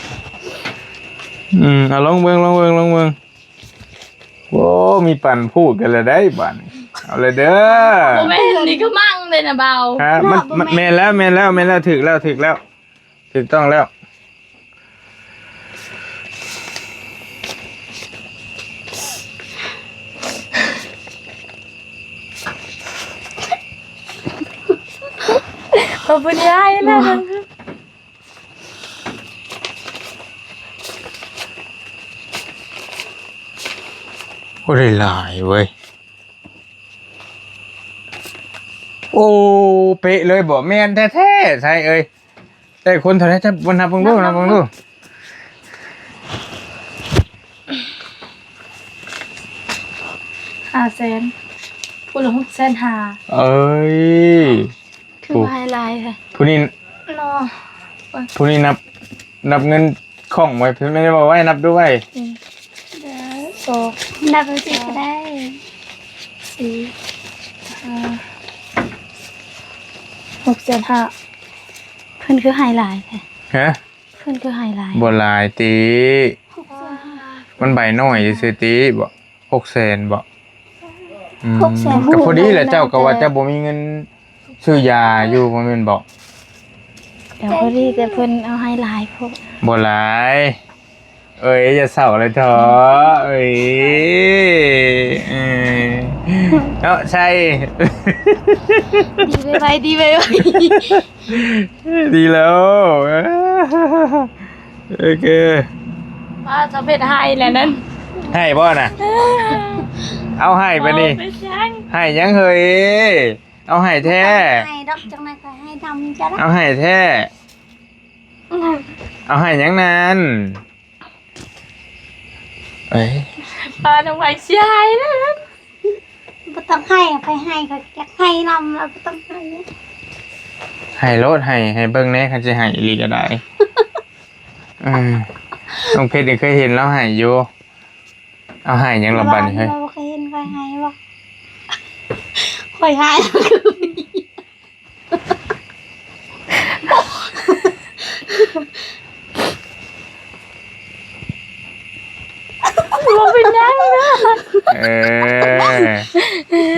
ອືມ ເອົາລອງເບິ່ງ ລອງເບິ່ງ ລອງເບິ່ງ ໂອ້ ມີປັນພູດກັນລະໄດ໋ບາດນີ້ ເອົາລະເດີ ບໍ່ແມ່ນ ນີ້ຄືມັງເດ້ນະບ່າວ ຮະ ມັນ ມັນ ແມ່ນແລ້ວ ແມ່ນແລ້ວ ແມ່ນແລ້ວ ຖືກແລ້ວ ຖືກແລ້ວ ຖືກຕ້ອງແລ້ວ ຂອບຄຸນຍາຍນະ ໂອ້ ໄດ້ຫຼາຍເວີຍ ໂອ້ ເປະເລີຍບໍ ແມ່ນແທ້ໆ ໄຊເອີຍ ໄດ້ຄົນເທົ່າໃດ ຈັບ ນັບເບິ່ງດູ ນັບເບິ່ງດູ ຫ້າແສນ ຜູ້ລະຫົກແສນຫ້າ. ເອີຍ ຄືວ່າໃຫ້ຫຼາຍແທ້ ຜູ້ນີ້ເນາະ. ຜູ້ນີ້ນັບ ນັບເງິນຄ່ອງໄວ້ ເພິ່ນແມ່ນໄດ້ເວົ້າໄວ້ ນັບດູໄວ້. ອືມ ເດີ ສອງ ນັບເອົາຊິກໍໄດ້ ສີ່ ຫ້າ ຫົກແສນຫ້າ. ເພິ່ນຄືໃຫ້ຫຼາຍແທ້? ຮະ? ເພິ່ນຄືໃຫ້ຫຼາຍ? ບໍ່ຫຼາຍຕິ ມັນໃບນ້ອຍຊື່ໆຕິ ບໍ່ ຫົກແສນບໍ່? ອືມ ຫົກແສນ ກໍພໍດີແຫຼະ ເຈົ້າກໍວ່າເຈົ້າບໍ່ມີເງິນຊື້ຢາຢູ່ ບໍ່ແມ່ນບໍ່? ກໍພໍດີ ແຕ່ເພິ່ນເອົາໃຫ້ຫຼາຍໂພດ. ບໍ່ຫຼາຍ ເອີຍ ຢ່າເສົ້າເລີຍເຖາະ ເອີຍ ເອີ ເນາະ ໃຊ່ ດີໄວໆ ດີໄວໆ. ດີແລ້ວ ໂອເຄ. ວ່າສຳເລັດໃຫ້ແລ້ວນັ້ນ ໃຫ້ບໍ່ນະ? ເອົາໃຫ້ບາດນີ້ ໃຫ້ຫຍັງເຮີ້ຍ? ເອົາໃຫ້ແທ້ ໃຫ້ດອກ ຈັ່ງໃດກໍໃຫ້ນຳ ເອົາໃຫ້ແທ້ ເອົາໃຫ້ຫຍັງນັ້ນ? ເອີຍ ປານ້ອງໄວຊິໃຫ້ນະ. ບໍ່ຕ້ອງໃຫ້ ໃຜໃຫ້ກໍຢາກໃຫ້ນຳ ບໍ່ຕ້ອງໃຫ້. ໃຫ້ໂລດ ໃຫ້ ໃຫ້ເບິ່ງແດ່ ຄັນຊິໃຫ້ອີ່ຫຼີກໍໄດ້. ເອີ ນ້ອງເພັດນີ້ເຄີຍເຫັນລາວໃຫ້ຢູ່. ເອົາໃຫ້ຫຍັງລະບາດນີ້ເຮີ້ຍ? ບໍ່ເຄີຍເຫັນຂ້ອຍໃຫ້ບໍ່? ຂ້ອຍໃຫ້ ບໍ່ເປັນຫຍັງເດີ. ເອີ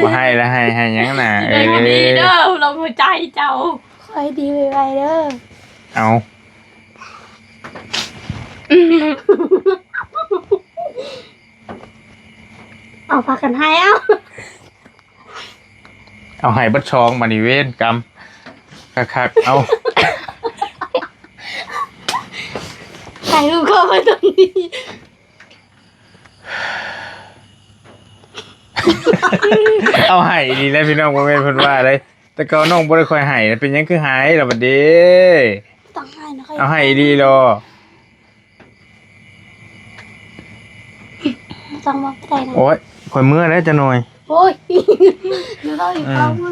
ບໍ່ໃຫ້ລະໃຫ້ ໃຫ້ຫຍັງນະ? ເອີ ດີເດີ ລະຫົວໃຈເຈົ້າ ຂໍໃຫ້ດີໄວໆເດີ. ເອົາ ເອົາ ພາກັນໃຫ້ ເອົາ. ເອົາໃຫ້ເບິດສອງບາດນີ້ ເວນກຳຄັກໆ ເອົາ ໃຫ້ລູກເຂົ້າໄປຕົງນີ້. ເອົາໃຫ້ອີ່ຫຼີແຫຼະພີ່ນ້ອງ ບໍ່ແມ່ນເພິ່ນວ່າເດ້. ແຕ່ເກົ່ານ້ອງບໍ່ໄດ້ຄ່ອຍໃຫ້ ເປັນຫຍັງຄືໃຫ້ລະບາດນີ້? ຕ້ອງໃຫ້ນະ ເອົາໃຫ້ອີ່ຫຼີໂລ. ບໍ່ຕ້ອງເວົ້າກໍໄດ້ນະ. ໂອ້ຍ ຂ້ອຍເມືອແລ້ວຈັກໜ່ອຍ. ໂອ້ຍ ເວົ້າຢູ່ ອືມ ເວົ້າເມືອ.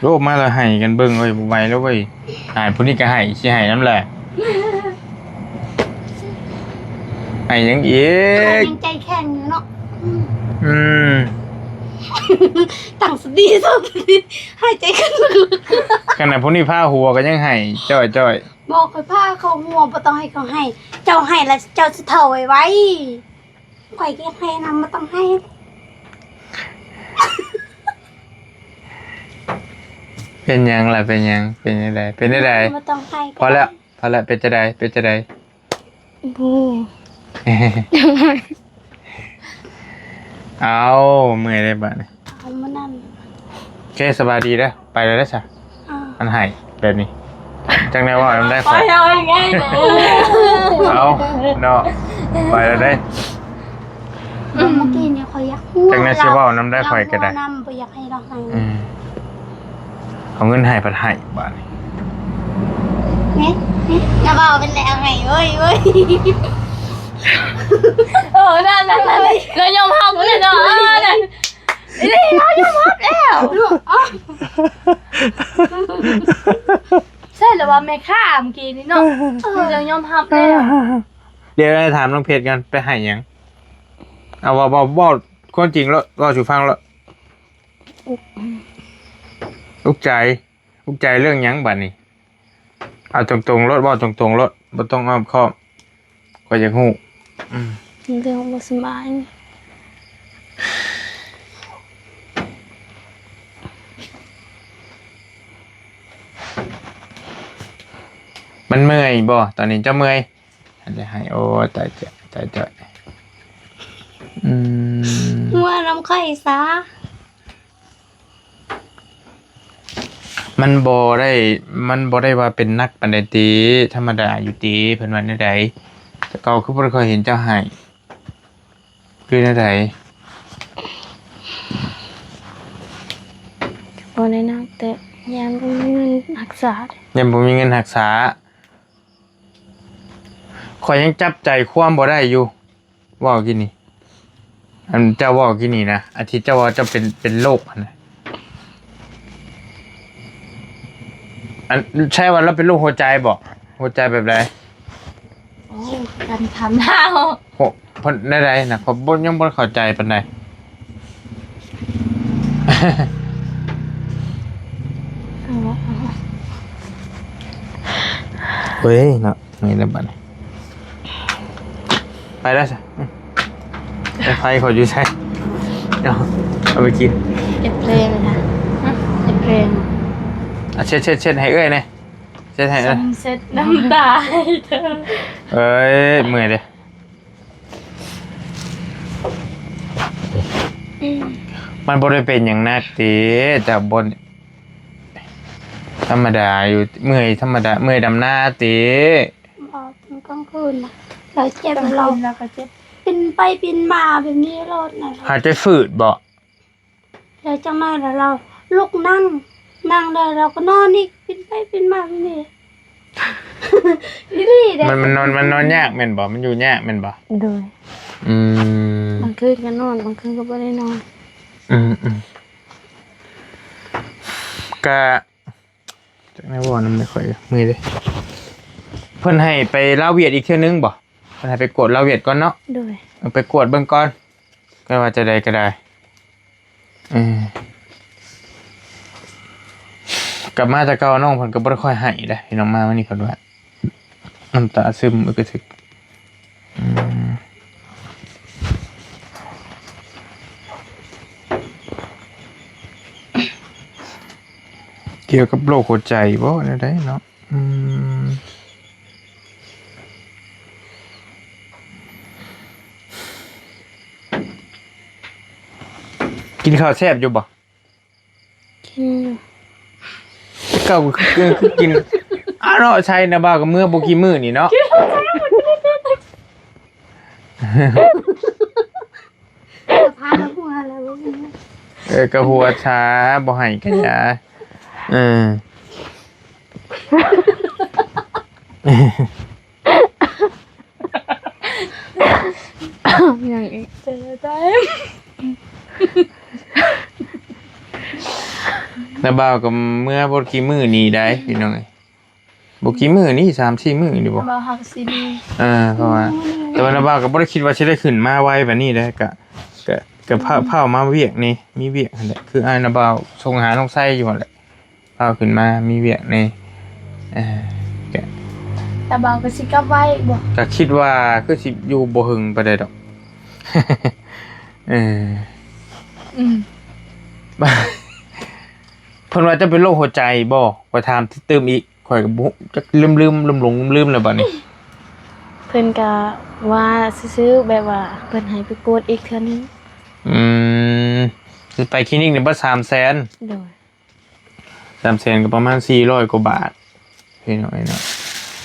ໂລດມາແລ້ວໃຫ້ກັນເບິ່ງເວີຍ ບໍ່ໄຫວແລ້ວເວີຍ. ອາຍ ຜູ້ນີ້ກໍໃຫ້ ຊິໃຫ້ນຳແຫຼະ. ໃຫ້ຫຍັງອີກ? ຍັງໃຈແຂງຢູ່ເນາະ. ອືມ ອືມ ຕັ້ງສະຕິ ຕັ້ງສະຕິ ຫາຍໃຈຂຶ້ນ. ຂະໜາດຜູ້ນີ້ພາຫົວກໍຍັງໃຫ້ຈ້ອຍໆ. ບໍ່ ຂ້ອຍພາເຂົາຫົວ ບໍ່ຕ້ອງໃຫ້ເຂົາໃຫ້. ເຈົ້າໃຫ້ແລ້ວເຈົ້າຊິເຖົ້າໄວໆ. ຂ້ອຍກໍຢາກໃຫ້ນຳ ບໍ່ຕ້ອງໃຫ້. ເປັນຫຍັງລະ? ເປັນຫຍັງ? ເປັນຈັ່ງໃດ? ເປັນຈັ່ງໃດ? ບໍ່ຕ້ອງໃຫ້. ພໍແລ້ວ ພໍແລ້ວ. ເປັນຈັ່ງໃດ? ເປັນຈັ່ງໃດ? ບໍ່ ເອົາ ເມື່ອຍເດ້ບາດນີ້. ເອົາ ມື້ນັ້ນ. ໂອເຄ ສະບາຍດີເດີ. ໄປແລ້ວເດີຊະ. ອ່າ ອັນໃຫ້ແບບນີ້ ຈັກແນວເວົ້ານຳໄດ້ຂ້ອຍ. ເອົາເນາະ ໄປແລ້ວເດ້. ເມື່ອກີ້ນີ້ຂ້ອຍຢາກຫົວ ຈັກແນວຊິເວົ້ານຳໄດ້ຂ້ອຍກໍໄດ້. ນຳ ບໍ່ຢາກໃຫ້ລາວໃຫ້. ອືມ ເອົາເງິນໃຫ້ພັດໃຫ້ບາດນີ້. ນີ້ ນີ້ ລະເວົ້າເປັນແລ້ວໃຫ້ເວີຍ ເວີຍ. ເອີ ນັ້ນ ນັ້ນ ນັ້ນ ລາວຍອມຮັບແລ້ວເນາະ. ເອີ ນັ້ນ ນີ້ ລາວຍອມຮັບແລ້ວ. ໃຊ່ລະວ່າແມ່ຄ້າເມື່ອກີ້ນີ້ເນາະ. ເອີ ລາວຍອມຮັບແລ້ວ. ດຽວໃຫ້ຖາມນ້ອງເພັດກ່ອນ ໄປໃຫ້ຫຍັງ? ເອົາ ເວົ້າ ເວົ້າ ເວົ້າຄວາມຈິງໂລດ ເວົ້າສູ່ຟັງໂລດ. ອຸກ ອຸກໃຈ ອຸກໃຈເລື່ອງຫຍັງບາດນີ້? ເອົາຕົງໆໂລດ ເວົ້າຕົງໆໂລດ ບໍ່ຕ້ອງອ້ອມຄ້ອມ ຂ້ອຍຢາກຮູ້. ອືມ ເລື່ອງບໍ່ສະບາຍ. ມັນເມື່ອຍບໍ່? ຕອນນີ້ເຈົ້າເມື່ອຍ? ອັນຈະໃຫ້ ໂອ້ ຕາຍຈະ ຕາຍຈະ ອືມ ຫົວນຳຂ້ອຍຊະ. ມັນບໍ່ໄດ້ ມັນບໍ່ໄດ້ວ່າເປັນໜັກປານໃດຕິ ທຳມະດາຢູ່ຕິ ເພິ່ນວ່າແນວໃດ? ແຕ່ເກົ່າຄືບໍ່ໄດ້ຄ່ອຍເຫັນເຈົ້າໃຫ້ ຄືແນວໃດ? ບໍ່ໄດ້ໜັກ ແຕ່ຢ້ານບໍ່ມີເງິນຮັກສາ. ຢ້ານບໍ່ມີເງິນຮັກສາ. ຂ້ອຍຍັງຈັບໃຈຄວາມບໍ່ໄດ້ຢູ່ ເວົ້າກີ້ນີ້ ອັນເຈົ້າເວົ້າກີ້ນີ້ນະ ອັນທີ່ເຈົ້າວ່າເຈົ້າເປັນ ເປັນໂລກຫັ້ນນະ ອັນ ໃຊ່ວ່າລາວເປັນໂລກຫົວໃຈບໍ່? ຫົວໃຈແບບໃດ? ໂອ້ ກັນຖາມລາວ ໂອ້ ເພິ່ນແນວໃດນະ? ຂ້ອຍບໍ່ ຍັງບໍ່ເຂົ້າໃຈປານໃດ. ເອີ ເຮີ້ຍເນາະ ນີ້ແຫຼະບັດນີ້ ໄປແລ້ວຊະ. ອືມ ໄປ ໄຟເຂົາຢູ່ໃສ? ເອົາ ເອົາໄປກິນ. ເຮັດເພງນະ ເຮັດເພງ. ອ່ະ ເຊັດ ເຊັດ ເຊັດໃຫ້ເອື້ອຍແດ່. ເຊັດໃຫ້ເອື້ອຍ. ເຊັດນ້ຳຕາໃຫ້ເທີ. ເອີຍ ເມື່ອຍເດ້. ມັນບໍ່ໄດ້ເປັນຫຍັງໜັກຕິ ເຈົ້າບໍ່ ທຳມະດາຢູ່ ເມື່ອຍທຳມະດາ ເມື່ອຍດຳນາຕິ. ບໍ່ ກາງຄືນນະ ລາວເຈັບ ກາງຄືນລາວກໍເຈັບ ປິ່ນໄປປິ່ນມາແບບນີ້ໂລດນະ. ຫາຍໃຈຝືດບໍ່? ແລ້ວຈັ່ງນັ້ນລະລາວລຸກນັ່ງ ນັ່ງແລ້ວລາວກໍນອນອີກ ປິ່ນໄປປິ່ນມາແບບນີ້ ອີ່ຫຼີເດ້. ມັນ ມັນນອນ ມັນນອນຍາກແມ່ນບໍ່? ມັນຢູ່ຍາກແມ່ນບໍ່? ໂດຍ. ອືມ ບາງຄືນກໍນອນ ບາງຄືນກໍບໍ່ໄດ້ນອນ. ອືມ ອືມ ກະ ຈັກແນວເວົ້ານຳແມ່ຂ້ອຍ ເມື່ອຍເດ້. ເພິ່ນໃຫ້ໄປລາວຫວຽດອີກເທື່ອໜຶ່ງບໍ່? ເພິ່ນໃຫ້ໄປກວດລາວຫວຽດກ່ອນເນາະ. ໂດຍ. ເອົາໄປກວດເບິ່ງກ່ອນ ກໍວ່າຈະໃດກໍໄດ້. ເອີ ກັບມາແຕ່ເກົ່ານ້ອງເພິ່ນກໍບໍ່ໄດ້ຄ່ອຍໃຫ້ເດ້ ພີ່ນ້ອງ ມາມື້ນີ້ເພິ່ນວ່ານ້ຳຕາຊຶມ ອຶກກະທຶກ. ອືມ ກ່ຽວກັບໂລກຫົວໃຈບໍ່ ແນວໃດເນາະ? ອືມ ກິນເຂົ້າແຊບຢູ່ບໍ່? ກິນຢູ່. ເກົ່າຄື ຄືກິນ ອ້າເນາະ ໃຊ່ນະ ບ່າວກໍເມືອບໍ່ກີ່ມື້ນີ້ເນາະ. ພາລະຫົວລະ ເອີ ກໍຫົວຊາ ບໍ່ໃຫ້ກໍຢ່າ. ເອີ ຫຍັງອີກ? ເປັນໄດ້ ນາບ່າວກໍເມືອບໍ່ກີ່ມື້ນີ້ໄດ໋ ພີ່ນ້ອງເອີຍ. ບໍ່ກີ່ມື້ນີ້ ສາມສີ່ມື້ນີ້ບໍ່? ນາບ່າວຫາກຊິມີ ເອີ ເພາະວ່າ ແຕ່ວ່ານາບ່າວກໍບໍ່ໄດ້ຄິດວ່າຊິໄດ້ຂຶ້ນມາໄວປານນີ້ເດ້ ກະ ກະ ກະພາ ພາມາວຽກນີ້ ມີວຽກຫັ້ນແຫຼະ ຄືອ້າຍນາບ່າວສົ່ງຫານ້ອງໄຊຢູ່ຫັ້ນແຫຼະ. ພາຂຶ້ນມາມີວຽກແດ່ ເອີ ກະ ຕາບ່າວກໍຊິກັບໄວບໍ່? ກະຄິດວ່າຄືຊິຢູ່ບໍ່ເຖິງປານໃດດອກ ເອີ ອືມ ເພິ່ນວ່າເຈົ້າເປັນໂລກຫົວໃຈບໍ່? ຂ້ອຍຖາມຕື່ມອີກ ຂ້ອຍກໍບໍ່ ຈັກລືມໆ ຫຼົງໆ ລືມໆ ແລ້ວບັດນີ້ ເພິ່ນກໍວ່າຊື່ໆ ແບບວ່າເພິ່ນໃຫ້ໄປກວດອີກເທື່ອໜຶ່ງ ອືມ ຊິໄປຄລີນິກນີ້ເບິດສາມແສນ ໂດຍ ສາມແສນກໍປະມານສີ່ຮ້ອຍກວ່າບາດ ພີ່ນ້ອງເອີຍເນາະ.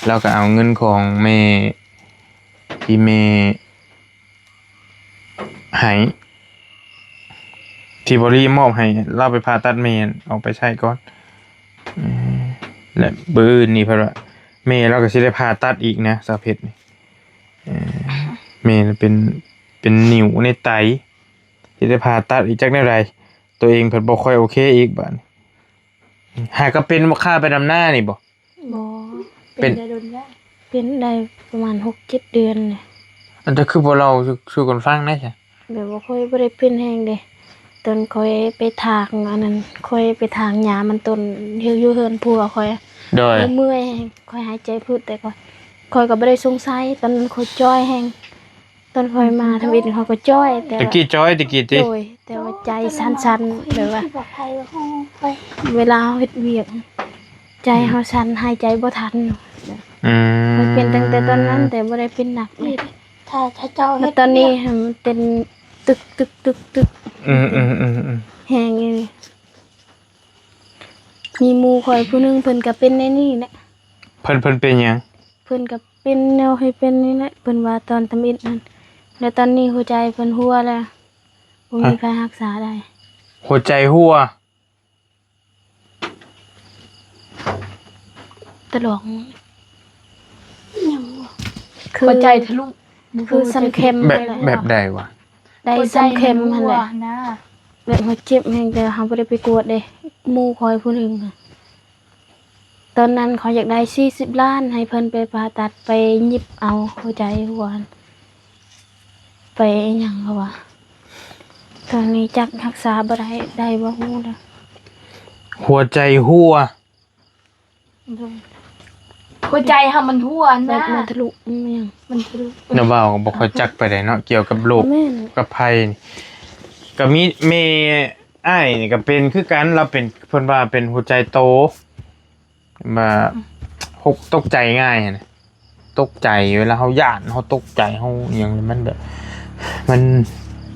ລາວກໍເອົາເງິນຂອງແມ່ ທີ່ແມ່ໃຫ້ ທີ່ບໍລິມອບໃຫ້ລາວໄປຜ່າຕັດແມ່ ເອົາໄປໃຊ້ກ່ອນ ເອີ ແລະ ມື້ອື່ນນີ້ເພິ່ນວ່າ ແມ່ລາວກໍຊິໄດ້ຜ່າຕັດອີກນະ ສາວເພັດນີ້ ເອີ ແມ່ເປັນ ເປັນໜິວໃນໄຕ ຊິໄດ້ຜ່າຕັດອີກ ຈັກແນວໃດ ຕົວເອງເພິ່ນບໍ່ຄ່ອຍໂອເຄອີກບາດນີ້. ຫາກໍເປັນບໍ່ ຂ້າໄປດຳນານີ້ບໍ່? ບໍ່ ເປັນ ເປັນໄດ້ດົນແລ້ວ ເປັນໄດ້ປະມານຫົກເຈັດເດືອນແລ້ວ. ອັນເຈົ້າຄືບໍ່ເລົ່າສູ່ ສູ່ກັນຟັງແດ່ຊະ? ແບບວ່າຂ້ອຍບໍ່ໄດ້ເປັນແຮງເດ້ ຕອນຂ້ອຍໄປຖາງອັນນັ້ນ ຂ້ອຍໄປຖາງຫຍ້າມັນຕົ້ນ ຢູ່ເຮືອນຜົວຂ້ອຍ ໂດຍ ຂ້ອຍເມື່ອຍແຮງ ຂ້ອຍຫາຍໃຈຜືດ ແຕ່ຂ້ອຍ ຂ້ອຍກໍບໍ່ໄດ້ສົງໄສ ຕອນນັ້ນຂ້ອຍຈ່ອຍແຮງ. ຕອນຂ້ອຍມາທຳອິດຂ້ອຍກໍຈ່ອຍ ແຕ່ ຕະກີ້ຈ່ອຍ ຕະກີ້ຕິ ໂດຍ ແຕ່ວ່າໃຈສັ່ນໆ ແບບວ່າ ເວລາເຮົາເຮັດວຽກ ໃຈເຮົາສັ່ນ ຫາຍໃຈບໍ່ທັນ ອືມ ມັນເປັນຕັ້ງແຕ່ຕອນນັ້ນ ແຕ່ບໍ່ໄດ້ເປັນໜັກ ຖ້າ ຖ້າເຈົ້າ ແລ້ວຕອນນີ້ຫັ້ນເປັນຕຶກໆໆໆ ອືມໆໆໆ ແຮງອີ່ຫຼີ. ມີໝູ່ຂ້ອຍຜູ້ໜຶ່ງ ເພິ່ນກໍເປັນແນວນີ້ແຫຼະ ເພິ່ນ ເພິ່ນເປັນຫຍັງ? ເພິ່ນກໍເປັນແນວໃຫ້ເປັນນີ້ແຫຼະ ເພິ່ນວ່າຕອນທຳອິດຫັ້ນ ແລ້ວຕອນນີ້ຫົວໃຈເພິ່ນຮົ່ວແລ້ວ ບໍ່ມີໃຜຮັກສາໄດ້ ຫົວໃຈຮົ່ວ ຕະຫຼອງ ຫຍັງວະ ຄື ຫົວໃຈທະລຸ ຄືສັນເຂັມ ແບບ ແບບໃດວະ? ໄດ້ສອງເຂັມຫັ້ນແຫຼະ ຫົວໃຈມັນຮົ່ວນະ ແບບວ່າເຈັບແຮງ ແຕ່ເຮົາບໍ່ໄດ້ໄປກວດເດ້ ໝູ່ຂ້ອຍຜູ້ໜຶ່ງ ຕອນນັ້ນຂ້ອຍຢາກໄດ້ສີ່ສິບລ້ານ ໃຫ້ເພິ່ນໄປຜ່າຕັດ ໄປຫຍິບເອົາຫົວໃຈຮົ່ວນ ໄປອີ່ຫຍັງເຂົາວ່າ ຕອນນີ້ຈັກຮັກສາບໍ່ໄດ້ ໄດ້ບໍ່ຮູ້ເດີ. ຫົວໃຈຮົ່ວ ໂດຍ ຫົວໃຈເຮົາມັນຮົ່ວນະ ແບບມັນທະລຸ ອືມ ມັນຫຍັງ ມັນທະລຸ ນ້າບ່າວກໍບໍ່ຄ່ອຍຈັກປານໃດເນາະ ກ່ຽວກັບໂລກ ແມ່ນ ກັບໄພນີ້ ກໍມີແມ່ອ້າຍນີ້ກໍເປັນຄືກັນ ລາວເປັນ ເພິ່ນວ່າເປັນຫົວໃຈໂຕ ວ່າ ອືມ ຫົກ ຕົກໃຈງ່າຍຫັ້ນນະ ຕົກໃຈ ເວລາເຮົາຢ້ານ ເຮົາຕົກໃຈ ເຮົາອີ່ຫຍັງ ມັນແບບ ມັນ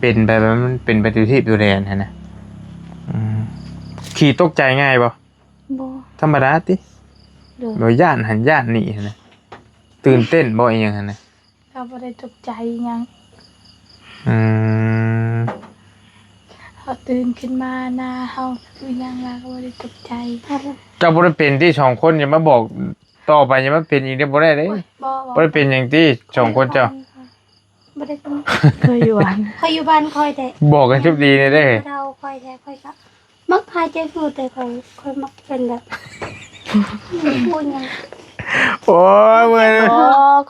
ເປັນໄປ ມັນເປັນໄປຕົວທີບຕົວແດນຫັ້ນນະ ອືມ ຂີ້ຕົກໃຈງ່າຍບໍ່? ບໍ່ ທຳມະດາຕິ? ໂດຍ ແບບຢ້ານຫັ້ນຢ້ານນີ້ຫັ້ນນະ ຕື່ນເຕັ້ນບໍ່ ອີ່ຫຍັງຫັ້ນນະ ເຮົາບໍ່ໄດ້ຕົກໃຈຫຍັງ ອືມ ເຮົາຕື່ນຂຶ້ນມານະ ເຮົາຄືຫຍັງລະ ເຮົາບໍ່ໄດ້ຕົກໃຈ ເຈົ້າບໍ່ໄດ້ເປັນຕິ ສອງຄົນ ຢ່າມາບອກ ຕໍ່ໄປຢ່າມາເປັນອີກເດີ້ ບໍ່ໄດ້ເດ້ ໂອ້ຍ ບໍ່ ບໍ່ ບໍ່ໄດ້ເປັນຫຍັງຕິ ສອງຄົນເຈົ້າ ບໍ່ໄດ້ເປັນ ຂ້ອຍຢູ່ບ້ານ ຂ້ອຍຢູ່ບ້ານຂ້ອຍແທ້ ບອກກັນຈົບດີແດ່ເດ້ ເຖົ້າຂ້ອຍແທ້ ຂ້ອຍກໍມັກຫາຍໃຈຫູ ແຕ່ຂ້ອຍ ຂ້ອຍມັກເປັນແບບ ບໍ່ຮູ້ຫຍັງ ໂອ້ຍ ເມື່ອຍ ອໍ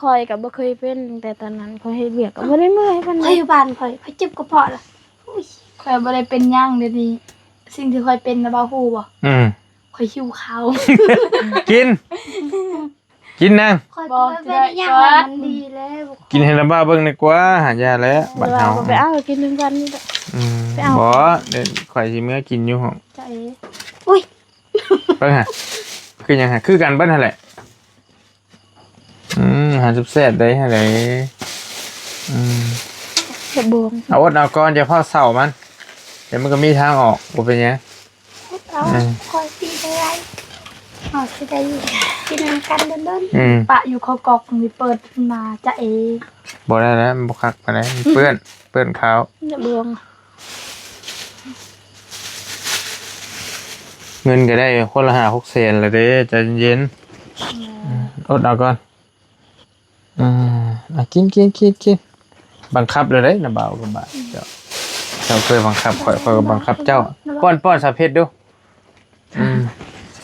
ຂ້ອຍກໍບໍ່ເຄີຍເປັນ ແຕ່ຕອນນັ້ນຂ້ອຍເຮັດວຽກກໍບໍ່ໄດ້ເມື່ອຍປານໃດ ຂ້ອຍຢູ່ບ້ານຂ້ອຍ ຂ້ອຍເຈັບກະເພາະລະ ໂອ້ຍ ຂ້ອຍບໍ່ໄດ້ເປັນຫຍັງ ດຽວນີ້ສິ່ງທີ່ຂ້ອຍເປັນນະ ບ່າວຮູ້ບໍ່? ອືມ ຂ້ອຍຫິວເຂົ້າ ກິນ ກິນນາງ ຂ້ອຍກໍບໍ່ໄດ້ເປັນຫຍັງ ມັນດີແລ້ວ ກິນໃຫ້ລະບ່າວເບິ່ງດີກວ່າ ຫາຢາແລ້ວ ບາດເຮົາ ບໍ່ໄປເອົາ ກິນນຳກັນນີ້ແຫຼະ ອືມ ໄປເອົາ ບໍ່ ດຽວຂ້ອຍຊິເມືອກິນຢູ່ຫ້ອງ ຈາເອ ອຸ້ຍ ເບິ່ງຫາ ຄືຫຍັງຫາ ຄືກັນເບິດຫັ້ນແຫຼະ ອືມ ຫາແຊບໆໄດ້ຫັ້ນແຫຼະ ອືມ ເຮັດບວງ ເອົາອົດເອົາກ່ອນ ຢ່າຟ້າວເຊົາມັນ ດຽວມັນກໍມີທາງອອກ ບໍ່ເປັນຫຍັງ ເອົາ ອືມ ຂ້ອຍກິນໄດ້ ເຮົາຊິໄດ້ກິນນຳກັນດົນໆ ອືມ ປະຢູ່ເຂົ້າກອກນີ້ເປີດຂຶ້ນມາຈະເອ ບໍ່ໄດ້ແລ້ວ ມັນບໍ່ຄັກປານໃດ ມັນເປື້ອນ ເປື້ອນເຂົ້າ ເຮັດບວງ ເງິນກໍໄດ້ຄົນລະຫ້າຫົກແສນແລ້ວເດ້ ໃຈເຢັນໆ ອືມ ອົດເອົາກ່ອນ ອືມ ອ່ະ ກິນໆໆໆ ບັງຄັບແລ້ວເດ້ ນະບ່າວກັບບ່າວ ເຈົ້າ ເຈົ້າເຄີຍບັງຄັບຂ້ອຍ ຂ້ອຍກໍບັງຄັບເຈົ້າ ປ້ອນ ປ້ອນສາເພັດດູ ອືມ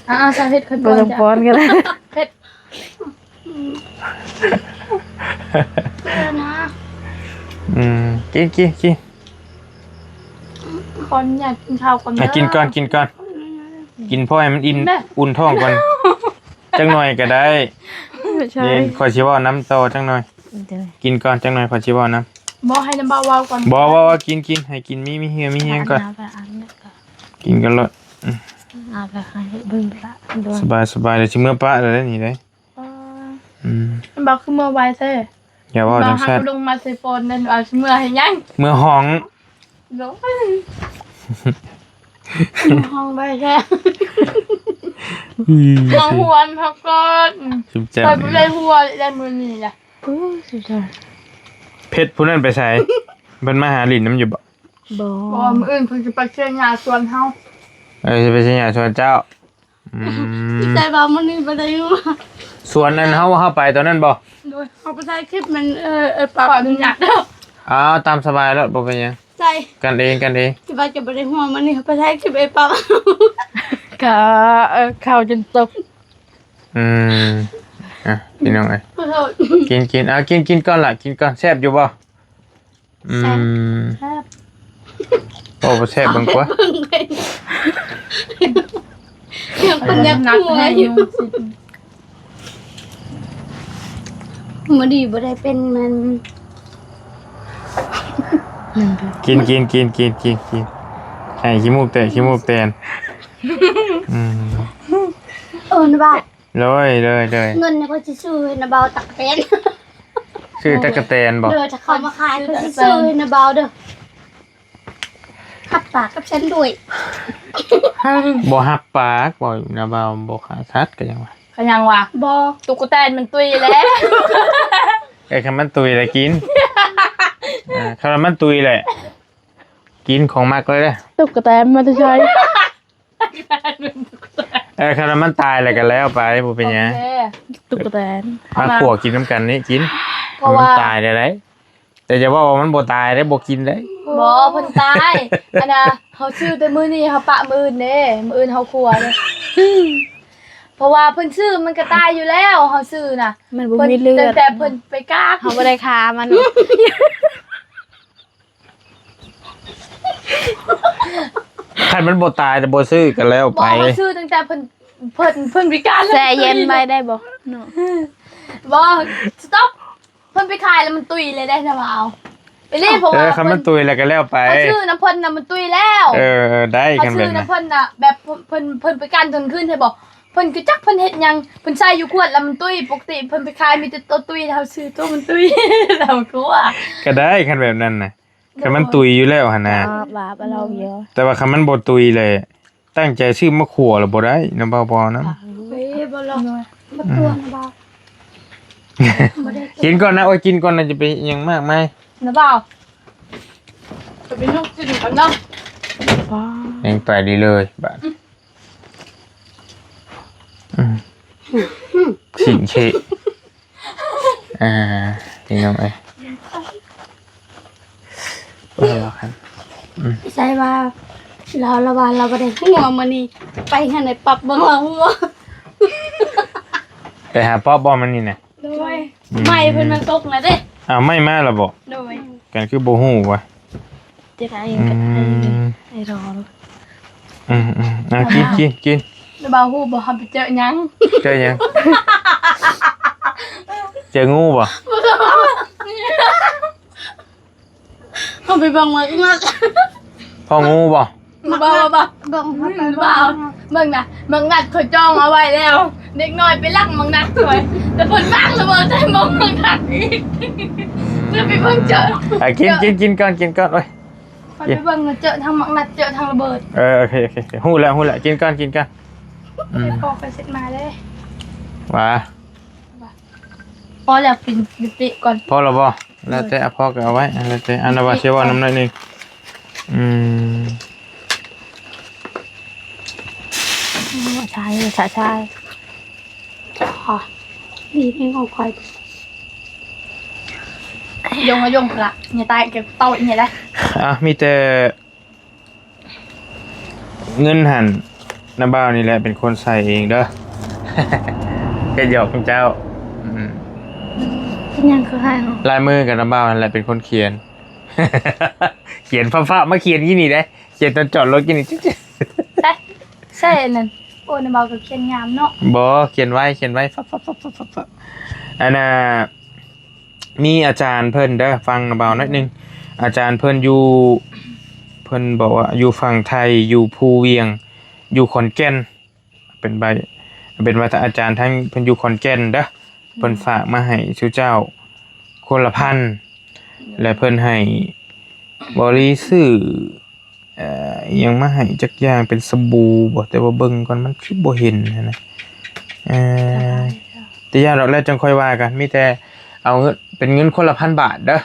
ອ່າ ສາເພັດ ຂ້ອຍ ບໍ່ຕ້ອງປ້ອນກໍໄດ້ ເຜັດ ເອີນະ ອືມ ກິນໆໆ ຂໍອະນຸຍາດກິນເຂົ້າກ່ອນເດີ ອ່ະ ກິນກ່ອນ ກິນກ່ອນ ກິນພໍໃຫ້ມັນອີ່ມ ແມ່ ອຸ່ນທ້ອງກ່ອນ ຈັກໜ່ອຍກໍໄດ້ ໃຊ່ ນີ້ຂ້ອຍຊິເວົ້ານຳຕໍ່ຈັກໜ່ອຍ ໂດຍ ກິນກ່ອນ ຈັກໜ່ອຍຂ້ອຍຊິເວົ້ານຳ ບໍ່ ໃຫ້ນ້ຳບ່າວເວົ້າກ່ອນ ບໍ່ ເວົ້າ ເວົ້າ ກິນ ກິນ ໃຫ້ກິນ ມີ ມີເຫື່ອ ມີແຮງກ່ອນ ກິນກ່ອນໂລດ ອືມ ເອົາໄປໃຫ້ເບິ່ງລະ ສະບາຍ ສະບາຍ ດຽວຊິເມືອປະແລ້ວເດ້ນີ້ເດ້ ອໍ ອືມ ນ້ຳບ່າວຄືເມືອໄວແທ້ ຢ່າເວົ້າຈັ່ງຊັ້ນ ບໍ່ ເຮົາກໍລົງມາໃສ່ຝົນນັ້ນ ວ່າຊິເມືອເຮັດຫຍັງ ເມືອຫ້ອງ ລົງ ຫ້ອງໄວແທ້ ອືມ ມາຮວມເຮົາກ່ອນ ສຸດຍອດ ຂ້ອຍບໍ່ໄດ້ຮວມໄດ້ມື້ນີ້ລະ ໂອ້ຍ ສຸດຍອດ ເພັດຜູ້ນັ້ນໄປໃສ? ເພິ່ນມາຫາຫຼິ້ນນຳຢູ່ບໍ່? ບໍ່ ບໍ່ ມື້ອື່ນເພິ່ນຊິໄປເສຍຫຍ້າສວນເຮົາ ເອີ ຊິໄປເສຍຫຍ້າສວນເຈົ້າ ອືມ ແຕ່ວ່າມື້ນີ້ບໍ່ໄດ້ຢູ່ ສວນນັ້ນເຮົາ ເຮົາໄປຕອນນັ້ນບໍ່? ໂດຍ ເຮົາໄປຖ່າຍຄລິບແມ່ນ ເອີ ເອີ ປັບ ຂໍອະນຸຍາດເດີ ເອົາຕາມສະບາຍໂລດ ບໍ່ເປັນຫຍັງ ໃສ່ ກັນເອງ ກັນເອງ ທີ່ວ່າຈະບໍ່ໄດ້ຮ່ວມມື້ນີ້ ເຮົາໄປຖ່າຍຄລິບໄອ້ປັບ ກະ ເອີ ເຂົ້າຈົນຕົກ ອືມ ອ່ະ ພີ່ນ້ອງເອີຍ ຂໍໂທດ ກິນ ກິນ ເອົາ ກິນ ກິນກ່ອນລະ ກິນກ່ອນ ແຊບຢູ່ບໍ່? ອືມ ແຊບ ແຊບ ໂອ້ ບໍ່ແຊບເບິ່ງກວ່າ ເບິ່ງເລີຍ ຍັງຄົນຢາກຫົວຢູ່ ມື້ດີບໍ່ໄດ້ເປັນມັນ ກິນ ກິນ ກິນ ກິນ ກິນ ກິນ ໃຫ້ຂີ້ມູກແຕກ ຂີ້ມູກແຕນ ອືມ ເອີ ນະບ່າວ ໂດຍ ໂດຍ ໂດຍ ເງິນນີ້ຂ້ອຍຊິຊື້ໃຫ້ນະບ່າວຕັກແຕນ ຊື້ຕັກກະແຕນບໍ່? ໂດຍ ຖ້າເຂົາມາຂາຍ ຂ້ອຍຊິຊື້ໃຫ້ນະບ່າວເດີ ຮັບປາກກັບສັນດ້ວຍ ບໍ່ຮັບປາກ ບໍ່ ນະບ່າວບໍ່ຂ້າສັດ ກໍຍັງວ່າ ກໍຍັງວ່າ ບໍ່ ຕຸກກະແຕນມັນຕຸ້ຍແລ້ວ ເອີ ຄັນມັນຕຸ້ຍແລ້ວກິນ ເອີ ຄັນວ່າມັນຕຸ້ຍແລ້ວກິນ ຂອງມັກເລີຍເດີ ຕຸກກະແຕນມາແຕ່ໃສ? ເອີ ຄັນວ່າມັນຕາຍແລ້ວກໍແລ້ວໄປ ບໍ່ເປັນຫຍັງ ຕຸກກະແຕນ ມາຂົ້ວກິນນຳກັນນີ້ ກິນ ເພາະວ່າ ມັນຕາຍແລ້ວໃດ ແຕ່ຢ່າເວົ້າວ່າມັນບໍ່ຕາຍເດ້ ບໍ່ກິນເດ້ ບໍ່ ເພິ່ນຕາຍ. ອັນນ່າ ເຮົາຊື້ແຕ່ມື້ນີ້ ເຮົາປະມື້ອື່ນເດ້ ມື້ອື່ນເຮົາຄົວເດ້. ເພາະວ່າເພິ່ນຊື້ມັນກໍຕາຍຢູ່ແລ້ວ ເຮົາຊື້ນະ ມັນບໍ່ມີເລືອດ ເພິ່ນ ຕັ້ງແຕ່ເພິ່ນໄປກາ ເຮົາບໍ່ໄດ້ຂ້າມັນ. ຄັນມັນບໍ່ຕາຍແຕ່ບໍ່ຊື້ກໍແລ້ວໄປ ບໍ່ ເຮົາຊື້ຕັ້ງແຕ່ເພິ່ນ ເພິ່ນ ເພິ່ນພິການ ແຊ່ເຢັນໄວ້ໄດ້ບໍ່ເນາະ? ບໍ່ ສະຕັອບ ເພິ່ນໄປຂາຍແລ້ວມັນຕຸຍເລີຍເດ້ນະບ່າວ. ອີ່ຫຼີ ເພາະວ່າ ເອີ ຄັນມັນຕຸຍແລ້ວກໍແລ້ວໄປ ເຮົາຊື້ນຳເພິ່ນນະ ມັນຕຸຍແລ້ວ. ເອີ ໄດ້ ຄັນແບບນັ້ນ ເຮົາຊື້ນຳເພິ່ນນະ ແບບເພິ່ນ ເພິ່ນ ເພິ່ນໄປກັ່ນເທິງຄືນໃຊ່ບໍ່? ເພິ່ນຄືຈັກເພິ່ນເຮັດຫຍັງ ເພິ່ນໃສ່ຢູ່ຂວດແລ້ວມັນຕຸຍ. ປົກກະຕິເພິ່ນໄປຂາຍມີແຕ່ໂຕຕຸຍ ເຮົາຊື້ໂຕມັນຕຸຍ ເຮົາກໍວ່າ ກໍໄດ້ ຄັນແບບນັ້ນນະ. ຄັນມັນຕຸຍຢູ່ແລ້ວຫັ້ນນະ ບາບ ບາບ ເອົາລອງຢູ່. ແຕ່ວ່າຄັນມັນບໍ່ຕຸຍແຫຼະ ຕັ້ງໃຈຊື້ມາຂົ້ວແລ້ວບໍ່ໄດ້ນະ ບໍ່ ບໍ່ນຳ. ເອີຍ ບໍ່ລອງ ບໍ່ຕົວະນະບ່າວ. ກິນກ່ອນນະ ໂອ້ຍ ກິນກ່ອນນະ ຈະໄປຫຍັງມາກມາຍນະບ່າວ. ຈະໄປນົກກິນກ່ອນເນາະ. ແມ່ງໄປດີເລີຍບາດ. ອືມ ຊີ້ນເຄ. ອ່າ ພີ່ນ້ອງເອີຍ ເອີ ວ່າກັນ ອືມ ໃຊ່ວ່າລາວ ລາວວ່າລາວບໍ່ໄດ້ຫົວມື້ນີ້ ໄປທາງໃດປັບເບິ່ງລາວຫົວ ໄປຫາປັບບໍ່ມື້ນີ້ນະ? ໂດຍ ອືມ ໄມ້ເພິ່ນມັນຕົກນະເດ້. ອ້າວ ໄມ້ມາແລ້ວບໍ່? ໂດຍ ກັນຄືບໍ່ຮູ້ວະ? ຈະໄດ້ ອືມ ກໍໄດ້ ໄດ້ລໍ. ອືມໆ ອ່ະ ກິນ ກິນ ກິນ. ແລ້ວບ່າວຮູ້ບໍ່ ເຮົາໄປເຈີຫຍັງ? ເຈີຫຍັງ? ເຈີງູບໍ່? ເຮົາໄປເບິ່ງໝາກນັດ. ພໍງູບໍ່? ບໍ່ ບໍ່ ບໍ່ ເບິ່ງ ບໍ່ ເບິ່ງນະ ໝາກນັດຂ້ອຍຈອງເອົາໄວ້ແລ້ວ. ເດັກນ້ອຍໄປລັກໝາກນັດຂ້ອຍ ແຕ່ເພິ່ນວາງລະເບີດໃສ່ໝາກ ໝາກນັດອີກ. ຈະໄປເບິ່ງເຈີ ອ່ະ ກິນ ກິນ ກິນກ່ອນ ກິນກ່ອນ. ໂອ້ຍ ຂ້ອຍໄປເບິ່ງ ເຈີທັງໝາກນັດ ເຈີທັງລະເບີດ. ເອີ ໂອເຄ ໂອເຄ ຮູ້ແລ້ວ ຮູ້ແລ້ວ ກິນກ່ອນ ກິນກ່ອນ. ອືມ ເຮັດພໍຂ້ອຍເຊັດມາເດ້. ວ່າ ພໍແລ້ວ ກິນເປະໆກ່ອນ. ພໍແລ້ວບໍ່? ແລ້ວແຕ່ ເອີ ພໍກໍເອົາໄວ້ ແລ້ວແຕ່. ອັນນັ້ນວ່າຊິເວົ້ານຳໜ້ອຍໜຶ່ງ. ອືມ ຊາຍ ຊາຍ ຊາຍ. ອໍ ດີເພງຂອງຂ້ອຍ. ຍົງ ຍົງລະ ຢ່າຕາຍກັບເຕົ້າອີ່ນີ້ລະ. ອ່ະ ມີແຕ່ເງິນຫັ້ນ ນ້າບ່າວນີ້ແຫຼະເປັນຄົນໃສ່ເອງເດີ. ເຮັດຫຍອກເຈົ້າ. ອືມ ເປັນຫຍັງຄືໃຫ້ເນາະ? ລາຍມືກັບນ້າບ່າວຫັ້ນແຫຼະເປັນຄົນຂຽນ. ຂຽນຟ້າໆ ມາຂຽນຢູ່ນີ້ເດ້. ຂຽນຕອນຈອດລົດຢູ່ນີ້. ໃສ່ ໃສ່ອັນນັ້ນ. ໂອ້ ນ້າບ່າວກໍຂຽນງາມເນາະ. ບໍ່ ຂຽນໄວ ຂຽນໄວ. ຟະ ຟະ ຟະ ຟະ ຟະ. ອັນນ່າ ມີອາຈານເພິ່ນເດີ ຟັງນ້າບ່າວໜ້ອຍໜຶ່ງ. ອາຈານເພິ່ນຢູ່ ເພິ່ນບອກວ່າຢູ່ຝັ່ງໄທ ຢູ່ພູວຽງ ຢູ່ຂອນແກ່ນ. ເປັນໃບ ເປັນວ່າອາຈານທາງເພິ່ນຢູ່ຂອນແກ່ນເດີ ເພິ່ນຝາກມາໃຫ້ສູ່ເຈົ້າຄົນລະພັນ ແລະເພິ່ນໃຫ້ບໍລິຊື້ ເອີ ອີ່ຫຍັງມາໃຫ້ຈັກຢ່າງ ເປັນສະບູບໍ ແຕ່ວ່າເບິ່ງກ່ອນມັນຄືບໍ່ເຫັນຫັ້ນນະ. ເອີ ແຕ່ຢ່າດອກ ແລ້ວຈັ່ງຄ່ອຍວ່າກັນ ມີແຕ່ເອົາເງິນ ເປັນເງິນຄົນລະພັນບາດເດີ.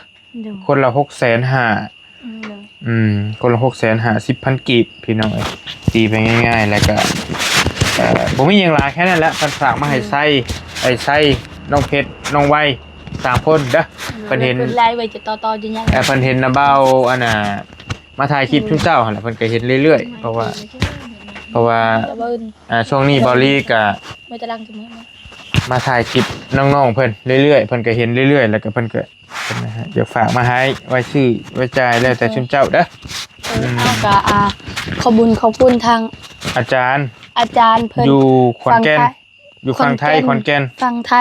ໂດຍ ຄົນລະຫົກແສນຫ້າ. ອືມ ໂດຍ ອືມ ຄົນລະຫົກແສນຫ້າສິບພັນກີບ ພີ່ນ້ອງເອີຍ. ຕີໄປງ່າຍໆ ແລ້ວກໍ ເອີ ບໍ່ມີຫຍັງຫຼາຍ ແຄ່ນັ້ນແຫຼະ. ເພິ່ນຝາກມາໃຫ້ ອືມ ໄຊ ໄອ້ໄຊ ນ້ອງເພັດ ນ້ອງໄວ ສາມຄົນເດີ. ໂດຍ ເພິ່ນເຫັນ ເພິ່ນໄລໄວ້ຈະຕໍ່ໆຢູ່ຫຍັງ ເອີ ເພິ່ນເຫັນນ້າບ່າວ ອັນນ່າ ມາຖ່າຍຄລິບ ອືມ ຊຸມເຈົ້າຫັ້ນແຫຼະ ເພິ່ນກໍເຫັນເລື້ອຍໆ. ເພາະວ່າ ເພາະວ່າ ອ່າ ຊ່ວງນີ້ເບົາລີກໍ ມາຖ່າຍຄລິບນ້ອງໆເພິ່ນເລື້ອຍໆ ເພິ່ນກໍເຫັນເລື້ອຍໆ ແລ້ວກໍເພິ່ນກໍ ເພິ່ນນະຮະ ຢາກຝາກມາໃຫ້ໄວ້ຊື້ໄວ້ຈ່າຍ ແລ້ວແຕ່ຊຸມເຈົ້າເດີ. ເອີ ອືມ ເຮົາກໍ ອ່າ ຂອບບຸນຂອບຄຸນທາງອາຈານ ອາຈານເພິ່ນຢູ່ຂອນແກ່ນ ຝັ່ງໄທ ຢູ່ຝັ່ງໄທ ຂອນແກ່ນ ຝັ່ງໄທ.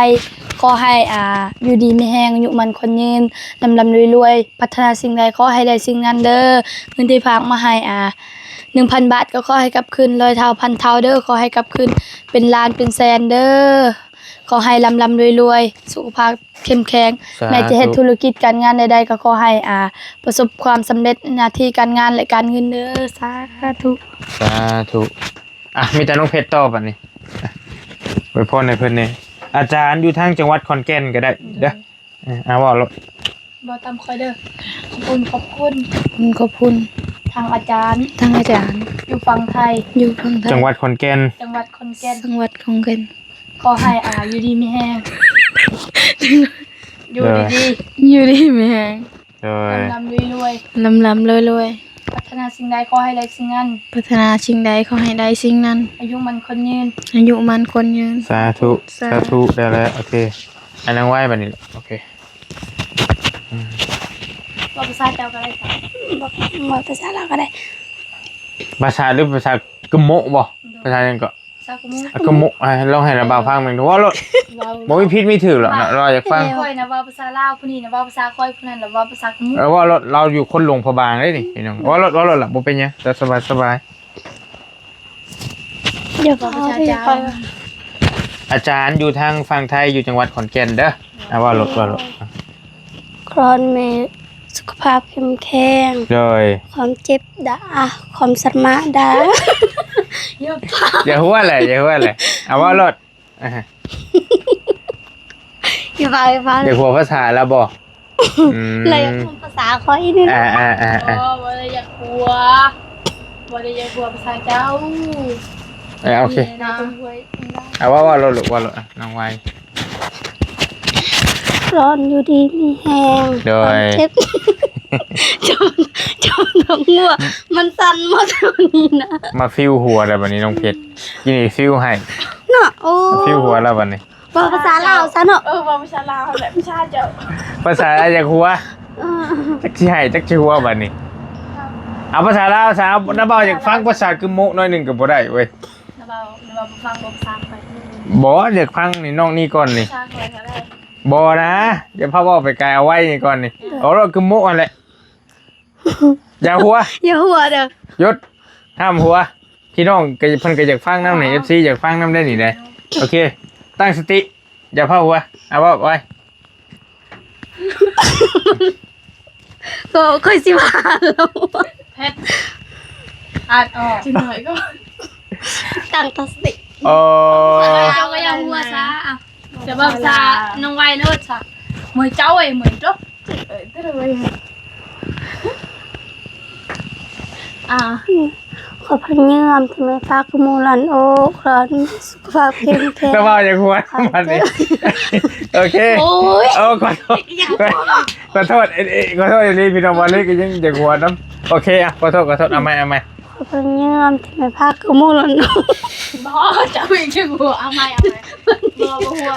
ຂໍໃຫ້ ອ່າ ຢູ່ດີມີແຮງ ອາຍຸໝັ້ນຂວັນຍືນ ລ່ຳໆລວຍໆ ປາດຖະໜາສິ່ງໃດຂໍໃຫ້ໄດ້ສິ່ງນັ້ນເດີ. ເງິນທີ່ຝາກມາໃຫ້ ອ່າ ໜຶ່ງພັນບາດກໍຂໍໃຫ້ກັບຄືນຮ້ອຍເທົ່າພັນເທົ່າເດີ. ຂໍໃຫ້ກັບຄືນເປັນລ້ານເປັນແສນເດີ. ຂໍໃຫ້ລ່ຳໆລວຍໆ ສຸຂະພາບເຂັ້ມແຂງ. ສາທຸ. ແມ່ນຈະເຮັດທຸລະກິດການງານໃດໆ ກໍຂໍໃຫ້ ອ່າ ປະສົບຄວາມສຳເລັດໃນໜ້າທີ່ການງານ ແລະ ການເງິນເດີ. ສາທຸ ສາທຸ. ອ່ະ ມີແຕ່ນ້ອງເພັດຕໍ່ບັດນີ້ ອວຍພອນໃຫ້ເພິ່ນແດ່. ອາຈານຢູ່ທາງຈັງຫວັດຂອນແກ່ນກໍໄດ້ເດີ. ເອີ ເອົາ ເວົ້າໂລດ. ເວົ້າຕາມຂ້ອຍເດີ. ຂອບຄຸນ ຂອບຄຸນ ຂອບຄຸນ ຂອບຄຸນທາງອາຈານ ທາງອາຈານ ຢູ່ຝັ່ງໄທ ຢູ່ຝັ່ງໄທ ຈັງຫວັດຂອນແກ່ນ ຈັງຫວັດຂອນແກ່ນ ຈັງຫວັດຂອນແກ່ນ. ຂໍໃຫ້ ອ່າ ຢູ່ດີມີແຮງ ຢູ່ດີໆ ຢູ່ດີມີແຮງ. ໂດຍ ລ່ຳໆລວຍໆ ລ່ຳໆລວຍໆ ປາດຖະໜາສິ່ງໃດຂໍໃຫ້ໄດ້ສິ່ງນັ້ນ ປາດຖະໜາສິ່ງໃດຂໍໃຫ້ໄດ້ສິ່ງນັ້ນ ອາຍຸໝັ້ນຂວັນຍືນ ອາຍຸໝັ້ນຂວັນຍືນ ສາທຸ ສາ ສາທຸ ໄດ້ແລ້ວ ໂອເຄ ອັນນັ້ນໄວ້ບັດນີ້ ໂອເຄ ອືມ ເວົ້າພາສາເຈົ້າກໍໄດ້ ເວົ້າພາສາລາວກໍໄດ້ ພາສາ ຫຼື ພາສາກຶມໂມະບໍ່? ໂດຍ ພາສາຫຍັງເກາະ? ພາສາກຶມໂມະ ອ່າ ລອງໃຫ້ລາວບ່າວຟັງເບິ່ງດູ ເວົ້າໂລດ ເວົ້າ ບໍ່ມີຜິດມີຖືກຫຼອກເນາະ ເວົ້າຢາກຟັງ ຂ້ອຍນະເວົ້າພາສາລາວ ຜູ້ນີ້ນະເວົ້າພາສາຂ້ອຍ ຜູ້ນັ້ນນະເວົ້າພາສາກຶມໂມະ ເອີ ເວົ້າໂລດ ລາວຢູ່ຄົນຫຼວງພະບາງເດ້ນີ້ ພີ່ນ້ອງ ເວົ້າໂລດ ເວົ້າໂລດລະ ບໍ່ເປັນຫຍັງ ແຕ່ສະບາຍ ສະບາຍ ເຈົ້າ ເວົ້າພາສາເຈົ້າ ອາຈານຢູ່ທາງຝັ່ງໄທ ຢູ່ຈັງຫວັດຂອນແກ່ນເດີ ອ່າ ເວົ້າໂລດ ເວົ້າໂລດ ຂອໃຫ້ແມ່ສຸຂະພາບເຂັ້ມແຂງ ໂດຍ ຄວາມເຈັບດາ ຄວາມສາມາດດາ ຢ່າຫົວແຫຼະ ຢ່າຫົວແຫຼະ ເອົາເວົ້າໂລດ ອ່າ ຢ່າເວົ້າ ຢ່າເວົ້າ ຢ່າຫົວພາສາລາວບໍ່? ອືມ ລາວຢາກຮູ້ພາສາຂ້ອຍນີ້ນະ ອ່າໆໆໆ ບໍ່ ບໍ່ໄດ້ຢາກຫົວ ບໍ່ໄດ້ຢາກຫົວພາສາເຈົ້າ ເອີ ໂອເຄ ເອົາ ເວົ້າ ເວົ້າໂລດລູກ ເວົ້າໂລດ ອ່ະ ນ້ອງໄວ ຮ້ອນຢູ່ດີມີແຮງ ໂດຍ ຄວາມເຈັບ ຈອມ ຈອມດອກບົວ ມັນສັ່ນໝົດເທົ່ານີ້ນະ ມາຟິວຫົວແລ້ວບັດນີ້ນ້ອງເພັດ ກິນອີກຟິວໃຫ້ ເນາະ ໂອ້ ມາຟິວຫົວແລ້ວບັດນີ້ ເວົ້າພາສາລາວຊະເນາະ ເອີ ເວົ້າພາສາລາວແຫຼະ ພາສາເຈົ້າ ພາສາຢາກຫົວ ເອີ ຈັກຊິໃຫ້ຈັກຊິຫົວບັດນີ້ ເອົາພາສາລາວຊະ ນາບ່າວຢາກຟັງພາສາກຶມໂມະໜ້ອຍໜຶ່ງກໍບໍ່ໄດ້ເວີຍ ນາບ່າວ ນາບ່າວບໍ່ຟັງ ບໍ່ຟັງໄປ ບໍ່ ຢາກຟັງນີ້ ນ້ອງນີ້ກ່ອນນີ້ ບໍ່ນະ ຢ່າພາເວົ້າໄປໄກ ເອົາໄວ້ນີ້ກ່ອນນີ້ ເອີ ເອົາລະກຶມໂມະຫັ້ນແຫຼະ ຢ່າຫົວ ຢ່າຫົວເດີ ຢຸດ ຫ້າມຫົວ ພີ່ນ້ອງກໍ ເພິ່ນກໍຢາກຟັງນຳນີ້ ເອັຟຊີ ຢາກຟັງນຳໄດ໋ນີ້ໄດ໋ ໂອເຄ ຕັ້ງສະຕິ ຢ່າພາຫົວ ເອົາເວົ້າໄວ້ ກໍຂ້ອຍຊິວ່າແລ້ວ ເພັດ ອ່ານອອກ ຈິງໜ້ອຍກໍ ຕັ້ງສະຕິ ໂອ້ ເຈົ້າກໍຢ່າຫົວຊະ ອ່ະ ຈະເວົ້າພາສານ້ອງໄວໂລດຊະ ເມື່ອຍເຈົ້າເອີຍ ເມື່ອຍເຈົ້າ ເອີ ເອີ ເອີ ອ່າ ຂໍພະເນີຍາມທີ່ແມ່ພາກະໂມລັນໂອ ຂໍໃຫ້ມີສຸຂະພາບເຂັ້ມແຂງ ແຕ່ວ່າຢ່າຫົວມັນນີ້ ໂອເຄ ໂອ້ຍ ໂອ້ ຂໍໂທດ ຢ່າຫົວ ຂໍໂທດ ເອ ເອ ຂໍໂທດອີ່ຫຼີ ພີ່ນ້ອງ ວ່າເລີຍກໍຍັງຢາກຫົວນຳ ໂອເຄ ອ່ະ ຂໍໂທດ ຂໍໂທດ ເອົາໃໝ່ ເອົາໃໝ່ ຂໍພະເນີຍາມທີ່ແມ່ພາກະໂມລັນໂອ ບໍ່ ເຈົ້າອີກ ຢ່າຫົວ ເອົາໃໝ່ ເອົາໃໝ່ ບໍ່ ບໍ່ຫົວ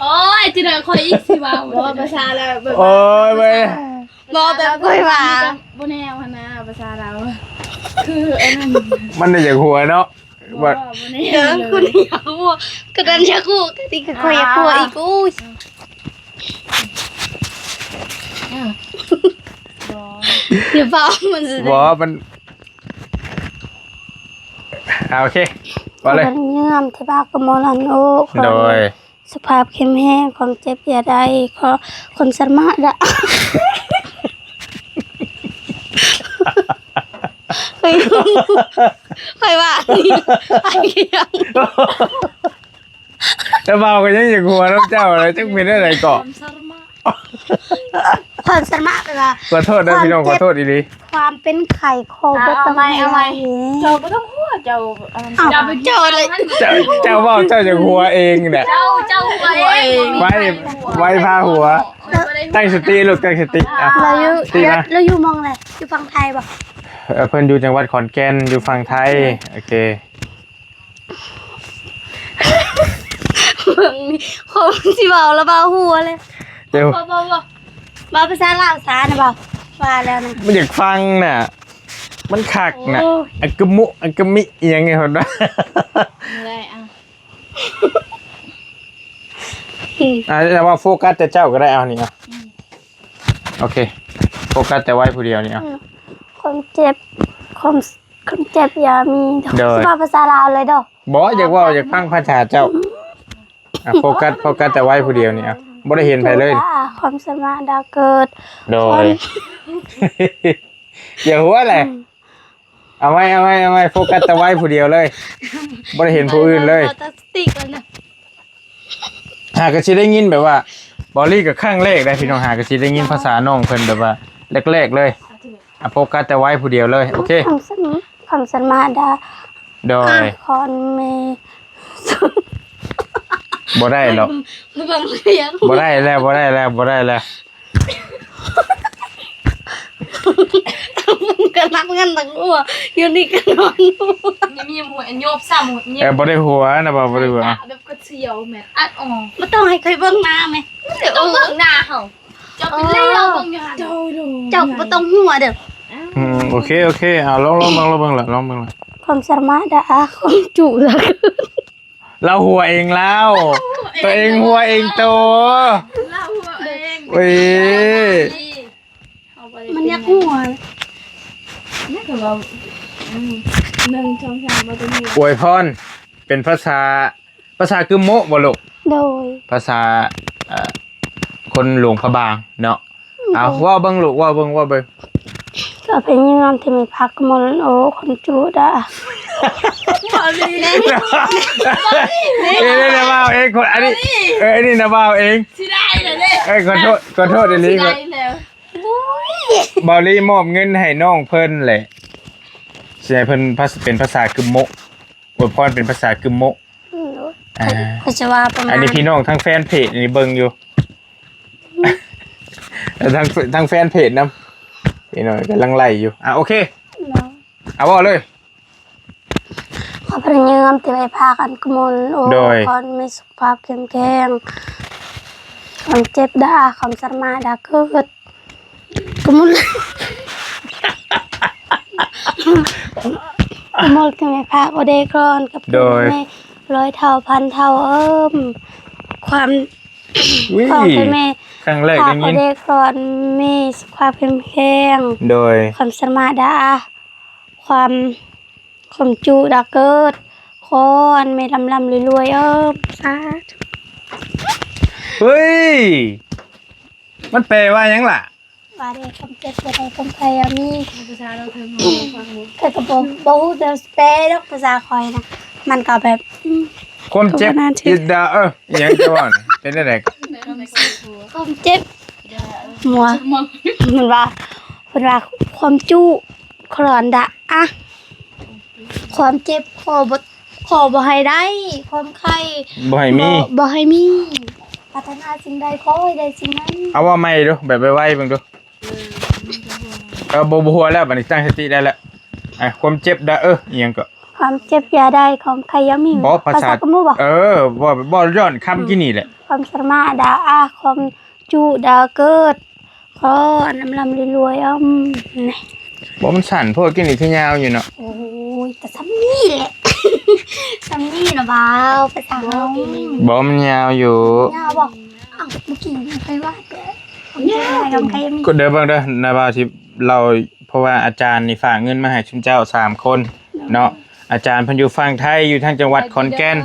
ໂອ້ຍ ຈິງໃດຂ້ອຍອີກຊິເວົ້າ ບໍ່ ພາສາລາວ ໂອ້ຍ ເວີຍ ບໍ່ແບບຂ້ອຍວ່າ ບໍ່ແນວຫັ້ນນະ ພາສາລາວ ຄືອັນນັ້ນ ມັນໄດ້ຢາກຫົວເນາະ ບໍ່ ບໍ່ແນວ ເອີ ເລີຍ ຄົນຢາກຫົວ ກະດັນຢາກຫົວ ກະຕິກະຂ້ອຍຢາກຫົວອີກ ອ່າ ໂອ້ຍ ອ່າ ບໍ່ ຢ່າເວົ້າມັນຊິ ບໍ່ ມັນ ອ່າ ໂອເຄ ວ່າເລີຍ ເຫື່ອມທີ່ພາກະໂມລັນໂອ ໂດຍ ສຸຂະພາບເຂັ້ມແຮງ ຄວາມເຈັບຢ່າໄດ້ ຂໍຄວາມສາມາດ ຂ້ອຍ ຂ້ອຍວ່າ ແຕ່ເວົ້າກໍຍັງຢາກຫົວນຳເຈົ້າເລີຍ ຈັກເປັນແນວໃດເກາະ ຄວາມສາມາດ ຄວາມສາມາດ ແປວ່າ ຂໍໂທດເດີພີ່ນ້ອງ ຂໍໂທດອີ່ຫຼີ ຄວາມເຈັບ ຄວາມເປັນໄຂ້ ຂໍບໍ່ຕ້ອງ ອ່າ ເອົາໃໝ່ ເອົາໃໝ່ ເຈົ້າບໍ່ຕ້ອງຫົວ ເຈົ້າ ອ່າ ເຈົ້າ ເຈົ້າເລີຍ ເຈົ້າ ເຈົ້າເວົ້າ ເຈົ້າຢາກຫົວເອງນີ້ແຫຼະ ເຈົ້າ ເຈົ້າຫົວເອງ ໄວ້ ໄວ້ພາຫົວ ຕັ້ງສະຕິລູກ ຕັ້ງສະຕິ ອ່າ ອ່ະ ລາວຢູ່ ລາວຢູ່ໝ່ອງໃດ ຢູ່ຝັ່ງໄທບໍ່? ເອີ ເພິ່ນຢູ່ຈັງຫວັດຂອນແກ່ນ ຢູ່ຝັ່ງໄທ ໂອເຄ ເບິ່ງນີ້ ຄົນຊິເວົ້າລະເວົ້າຫົວເລີຍ ເຈົ້າ ບໍ່ ບໍ່ ບໍ່ ເວົ້າພາສາລາວຊານະ ເວົ້າ ວ່າແລ້ວນະ ມັນຢາກຟັງນະ ມັນຄັກນະ ໂອ້ຍ ອາກະມຸ ອາກະມິ ອີ່ຫຍັງນີ້ເພິ່ນວ່າ ບໍ່ໄດ້ ອ່ະ ອ່າ ແຕ່ວ່າໂຟກັສແຕ່ເຈົ້າກໍໄດ້ ເອົານີ້ ເອົາ ອືມ ໂອເຄ ໂຟກັສແຕ່ໄວ້ຜູ້ດຽວນີ້ ເອົາ ອືມ ຄວາມເຈັບ ຄວາມ ຄວາມເຈັບຢ່າມີ ໂດຍ ຊິເວົ້າພາສາລາວເລີຍເດີ ບໍ່ ຢາກເວົ້າ ຢາກຟັງພາສາເຈົ້າ ອ່ະ ໂຟກັສ ໂຟກັສແຕ່ໄວ້ຜູ້ດຽວນີ້ ເອົາ ບໍ່ໄດ້ເຫັນໃຜເລີຍ ຄວາມເຈັບຢ່າ ຄວາມສາມາດດາເກີດ ໂດຍ ຢ່າຫົວແຫຼະ ອືມ ເອົາໃໝ່ ເອົາໃໝ່ ເອົາໃໝ່ ໂຟກັສແຕ່ໄວ້ຜູ້ດຽວເລີຍ ບໍ່ໄດ້ເຫັນຜູ້ອື່ນເລີຍ ຕັ້ງສະຕິກ່ອນນະ ຫາກໍຊິໄດ້ຍິນແບບວ່າ ບອລລີກໍຄັ້ງແລກໄດ໋ພີ່ນ້ອງ ຫາກໍຊິໄດ້ຍິນພາສານ້ອງເພິ່ນແບບວ່າແລກໆເລີຍ ອ່ະ ໂຟກັສແຕ່ໄວ້ຜູ້ດຽວເລີຍ ໂອເຄ ຄວາມສາມາດ ຄວາມສາມາດດາ ໂດຍ ອ່າ ຄອນເມ ບໍ່ໄດ້ດອກ ບໍ່ໄດ້ແລ້ວ ບໍ່ໄດ້ແລ້ວ ບໍ່ໄດ້ແລ້ວ ບໍ່ໄດ້ແລ້ວ ກໍນັບເງິນຕັກຫົວ ຢູ່ນີ້ກໍນອນຫົວ ຍັງມີຫົວໂຍບຊ້ຳ ເອີ ບໍ່ໄດ້ຫົວນະ ບໍ່ ບໍ່ໄດ້ຫົວ ແບບກໍສະຫຍອງແມ່ ອັດອອກ ບໍ່ຕ້ອງໃຫ້ຂ້ອຍເບິ່ງໜ້າແມ່ ຕ້ອງເບິ່ງໜ້າເຮົາ ເຈົ້າເປັນເລວເບິ່ງຢູ່ຫັ້ນ ເຈົ້າບໍ່ຕ້ອງຫົວເດີ ອືມ ໂອເຄ ໂອເຄ ເອົາ ລອງ ລອງເບິ່ງ ລອງເບິ່ງລະ ລອງເບິ່ງລະ ຄວາມສາມາດດາ ຄວາມຈຸລະ ລາວຫົວເອງລາວ ຕົວເອງຫົວເອງໂຕ ລາວຫົວເອງ ເອີ ມັນຢາກຫົວ ອືມ ໜຶ່ງ ສອງ ສາມ ບໍ່ຕ້ອງຫົວ ອວຍພອນເປັນພາສາ ພາສາກຶມໂມະບໍ່ລູກ? ໂດຍ ພາສາ ເອີ ຄົນຫຼວງພະບາງເນາະ ເອົາ ເວົ້າເບິ່ງລູກ ເວົ້າເບິ່ງ ເວົ້າເບິ່ງ ກໍພະຍາຍາມທີ່ມີພາກມົນໂອຄົນຈຸດາ ເອີ ນີ້ນະເວົ້າເອງ ອັນນີ້ ເອີ ອັນນີ້ນະເວົ້າເອງ ຊິໄດ້ແລ້ວເດ້ ເອີ ຂໍໂທດ ຂໍໂທດອີ່ຫຼີ ຊິໄດ້ແລ້ວ ເບົາລີມອບເງິນໃຫ້ນ້ອງເພິ່ນແຫຼະ ຊິໃຫ້ເພິ່ນພາ ເປັນພາສາກຶມໂມະ ອວຍພອນເປັນພາສາກຶມໂມະ ອືມ ອ່າ ເພິ່ນຈະວ່າປະມານ ອັນນີ້ພີ່ນ້ອງທາງແຟນເພຈນີ້ເບິ່ງຢູ່ ແລະ ທາງ ທາງແຟນເພຈນຳ ພີ່ນ້ອງກຳລັງໄລ່ຢູ່ ອ່າ ໂອເຄ ເອົາ ເວົ້າເລີຍ ຂໍພະຍາຍາມທີ່ໄດ້ພາກັນກະມົນ ໂອ ໂດຍ ຂໍໃຫ້ມີສຸຂະພາບເຂັ້ມແຂງ ຄວາມເຈັບດາ ຄວາມສາມາດດາເກີດ ກະມົນ ກະມົນທີ່ແມ່ພາກໂອເດກອນກັບ ໂດຍ ແມ່ ຮ້ອຍເທົ່າພັນເທົ່າ ເອີມ ຄວາມ ອຸ້ຍ ຂອງແມ່ ຄັ້ງແລກໄດ້ຍິນ ພາກໂອເດກອນ ມີສຸຂະພາບເຂັ້ມແຂງ ໂດຍ ຄວາມສາມາດດາ ຄວາມ ຄວາມຈຸດາເກີດ ຂໍໃຫ້ແມ່ລ່ຳໆລວຍໆ ເອີມ ສາທຸ ເຮີ້ຍ ມັນແປວ່າຫຍັງລະ? ວ່າໄດ້ຄວາມເຈັບບໍ່ໄດ້ຄວາມໄຂ້ອາມີ ພາສາລາວເທິງເຮົາບໍ່ຟັງບໍ່ ຂ້ອຍກໍບໍ່ ບໍ່ຮູ້ຈະແປດອກພາສາຂ້ອຍນະ ມັນກໍແບບ ອືມ ຄວາມເຈັບ ຄວາມເຈັບ ອີດາ ເອີ ອີ່ຫຍັງຈະເວົ້າ ເປັນຈັ່ງໃດ? ຄວາມເຈັບ ຫົວ ມັນວ່າ ເພິ່ນວ່າຄວາມຈຸ ຄຣອນດະອະ ຄວາມເຈັບ ຂໍບໍ່ ຂໍບໍ່ໃຫ້ໄດ້ ຄວາມໄຂ້ ບໍ່ໃຫ້ມີ ບໍ່ ບໍ່ໃຫ້ມີ ປາດຖະໜາສິ່ງໃດ ຂໍໃຫ້ໄດ້ສິ່ງນັ້ນ ເອົາ ເວົ້າໃໝ່ດູ ແບບໄວໆເບິ່ງດູ ເອີ ບໍ່ ບໍ່ຫົວແລ້ວ ບາດນີ້ຕັ້ງສະຕິໄດ້ແລ້ວ ອ່າ ຄວາມເຈັບດະ ເອີ ອີ່ຫຍັງເກາະ ຄວາມເຈັບຢ່າໄດ້ ຄວາມໄຂ້ຢ່າມີ ບໍ່ ພາສາ ພາສາກະມຸບໍ່ ເອີ ບໍ່ ບໍ່ ຍ້ອນຄຳກີ້ນີ້ແຫຼະ ຄວາມສາມາດດາອາ ຄວາມ ຈຸດາເກີດ ຂໍອັນລ່ຳໆລວຍໆ ອືມ ນີ້ ບໍ່ ມັນສັ້ນໂພດ ກິນນີ້ຄືຍາວຢູ່ເນາະ ໂອ້ຍ ກໍສ່ຳນີ້ແຫຼະ ສ່ຳນີ້ນະບ່າວ ພາສາເຮົາ ບໍ່ ມັນຍາວຢູ່ ຍາວບໍ່? ເອົ້າ ເມື່ອກີ້ຍັງໄປວ່າແຕ່ ຍາວ ກໍເດີເບິ່ງເດີ ນາບ່າວຊິເລົ່າ ເພາະວ່າອາຈານນີ້ຝາກເງິນມາໃຫ້ຊຸມເຈົ້າສາມຄົນເນາະ ອາຈານເພິ່ນຢູ່ຝັ່ງໄທ ຢູ່ທາງຈັງຫວັດຂອນແກ່ນ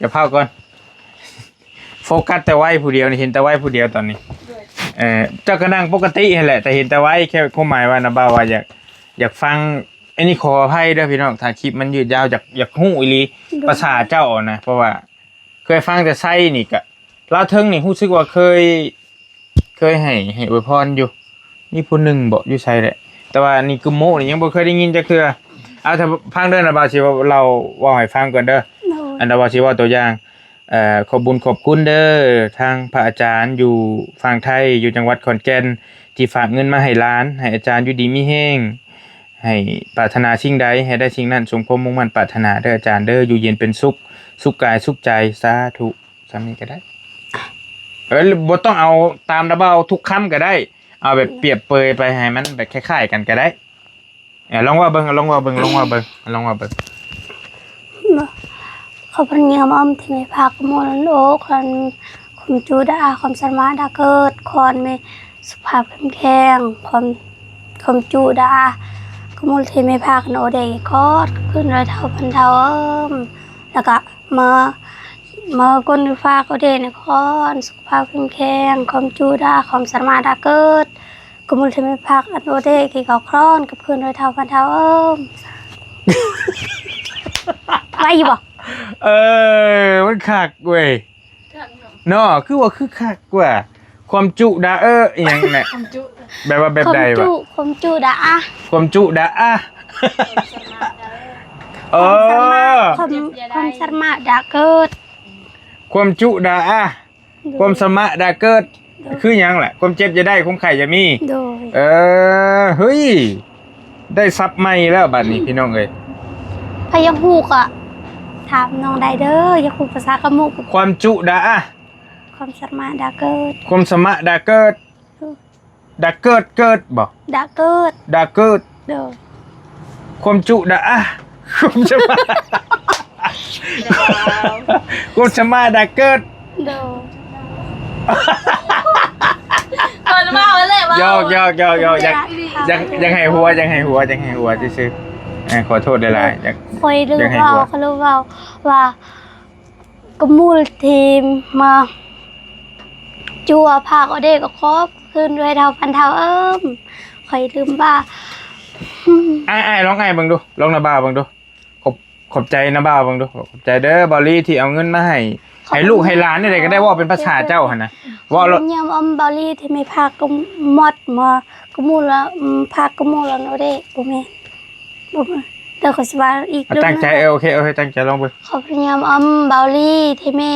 ຢ່າເຜົາກ່ອນ. ໂຟກັສແຕ່ໄວ້ຜູ້ດຽວນີ້ ເຫັນແຕ່ໄວ້ຜູ້ດຽວຕອນນີ້ ໂດຍ ເອີ ເຈົ້າກໍນັ່ງປົກກະຕິຫັ້ນແຫຼະ ແຕ່ເຫັນແຕ່ໄວ້ ແຄ່ຄວາມໝາຍວ່ານະບ່າວວ່າຢາກ ຢາກຟັງ ອັນນີ້ຂໍອະໄພເດີພີ່ນ້ອງ ຖ້າຄລິບມັນຍືດຍາວ ຢາກ ຢາກຮູ້ອີ່ຫຼີ ໂດຍ ພາສາເຈົ້ານະ ເພາະວ່າເຄີຍຟັງແຕ່ໄຊນີ້ກະ ລາວເທິງນີ້ຮູ້ສຶກວ່າເຄີຍ ເຄີຍໃຫ້ ໃຫ້ອວຍພອນຢູ່ ມີຜູ້ໜຶ່ງເບາະ ຢູ່ໃສແຫຼະ ແຕ່ວ່ານີ້ກຶມໂມະນີ້ຍັງບໍ່ເຄີຍໄດ້ຍິນຈັກເທື່ອ ເອົາ ຖ້າຟັງເດີ ນະບ່າວຊິເວົ້າ ເລົ່າ ເວົ້າໃຫ້ຟັງກ່ອນເດີ ໂດຍ ອັນ ນະບ່າວຊິເວົ້າຕົວຢ່າງ ເອີ ຂອບບຸນຂອບຄຸນເດີ ທາງພະອາຈານຢູ່ຝັ່ງໄທ ຢູ່ຈັງຫວັດຂອນແກ່ນ ທີ່ຝາກເງິນມາໃຫ້ຫຼານ ໃຫ້ອາຈານຢູ່ດີມີແຮງ ໃຫ້ປາດຖະໜາສິ່ງໃດໃຫ້ໄດ້ສິ່ງນັ້ນ ສົມຄວາມມຸ່ງໝັ້ນປາດຖະໜາເດີອາຈານເດີ ຢູ່ເຢັນເປັນສຸກ ສຸກກາຍສຸກໃຈ ສາທຸ. ສ່ຳນີ້ກໍໄດ້ ເອີ ບໍ່ຕ້ອງເອົາຕາມນະບ່າວທຸກຄຳກໍໄດ້ ເອົາແບບປຽບເປີຍໄປໃຫ້ມັນແບບຄ້າຍໆກັນກໍໄດ້ ເອີ ລອງເວົ້າເບິ່ງ ລອງເວົ້າເບິ່ງ ລອງເວົ້າເບິ່ງ ລອງເວົ້າເບິ່ງ. ຂໍພະຍາອຳທີ່ແມ່ພາກະມຸນໂອຄວາມ ຄວາມຈຸດາ ຄວາມສາມາດດາເກີດ ຄວາມມີສຸຂະພາບເຂັ້ມແຂງ ຄວາມ ຄວາມຈຸດາ ກະມຸນທີ່ແມ່ພາກະໂອເດກອດ ຄືນຮ້ອຍເທົ່າພັນເທົ່າ ເອີມ ແລ້ວກະ ມາ ມາຄົນທີ່ຝາກໂອເດນະຄອນ ສຸຂະພາບເຂັ້ມແຂງ ຄວາມຈຸດາ ຄວາມສາມາດດາເກີດ ກະມຸນທີ່ແມ່ພາກອັນໂອເດກິກອຄອນ ກັບຄືນຮ້ອຍເທົ່າພັນເທົ່າ ເອີມ ໄວຢູ່ບໍ່? ເອີ ມັນຄັກເວີຍ ເນາະ ຄືວ່າຄືຄັກກວ່າ ຄວາມຈຸດາ ເອີ ອີ່ຫຍັງແຫຼະ ຄວາມຈຸ ແບບວ່າແບບໃດວະ? ຄວາມຈຸ ຄວາມຈຸດາອະ ຄວາມຈຸດາອະ ເອີ ຄວາມ ຄວາມສາມາດດາເກີດ ຄວາມຈຸດາອະ ຄວາມສາມາດດາເກີດ ໂດຍ ຄືຫຍັງແຫຼະ? ຄວາມເຈັບຢ່າໄດ້ ຄວາມໄຂ້ຢ່າມີ. ໂດຍ ເອີ ເຮີ້ຍ ໄດ້ສັບໃໝ່ແລ້ວບາດນີ້ ອືມ ພີ່ນ້ອງເອີຍ. ໃຜຢາກຮູ້ກໍຖາມນ້ອງໄດ້ເດີ ຢາກຮູ້ພາສາກະມຸ. ຄວາມຈຸດາອາ ຄວາມສະມາດາເກີດ ຄວາມສະມາດາເກີດ ເອີ ດາເກີດ ເກີດບໍ່? ດາເກີດ ດາເກີດ. ໂດຍ ຄວາມຈຸດາອາ ຄວາມສະມາ ຄວາມສະມາດາເກີດ. ໂດຍ ເພິ່ນເວົ້າແລ້ວ ເວົ້າ ຢອກໆໆໆ ຢາກ ຢາກ ຢາກໃຫ້ຫົວ ຢາກໃຫ້ຫົວ ຢາກໃຫ້ຫົວຊື່ໆ. ເອີ ຂໍໂທດຫຼາຍໆ ຢາກ ຂ້ອຍລືມເວົ້າ ຂ້ອຍລືມເວົ້າວ່າ ກະມຸທີ່ມາຈົວພາກອອເດກະຂອບຄືນດ້ວຍເທົ່າພັນເທົ່າເອີມ. ຂ້ອຍລືມວ່າ ອ້າຍ ອ້າຍ ລອງອ້າຍເບິ່ງດູ ລອງນາບ່າວເບິ່ງດູ. ຂອບ ຂອບໃຈນາບ່າວເບິ່ງດູ. ຂອບໃຈເດີບ່າວລີທີ່ເອົາເງິນມາໃຫ້ ໃຫ້ລູກໃຫ້ຫຼານນີ້ໃດກໍໄດ້ ເວົ້າເປັນພາສາເຈົ້າຫັ້ນນະ ເວົ້າໂລດ. ຍາມອຳບ່າວລີທີ່ມີພາກກະໝົດມາ ກະມຸລະ ພາກກະມຸລະໂນເດ ບໍ່ແມ່ນ ບໍ່ແມ່ນ ແຕ່ຂ້ອຍຊິວ່າອີກ ຕັ້ງໃຈ. ເອີ ໂອເຄ ໂອເຄ ຕັ້ງໃຈ ລອງເບິ່ງ. ຂອບຍາມອຳບ່າວລີທີ່ມີ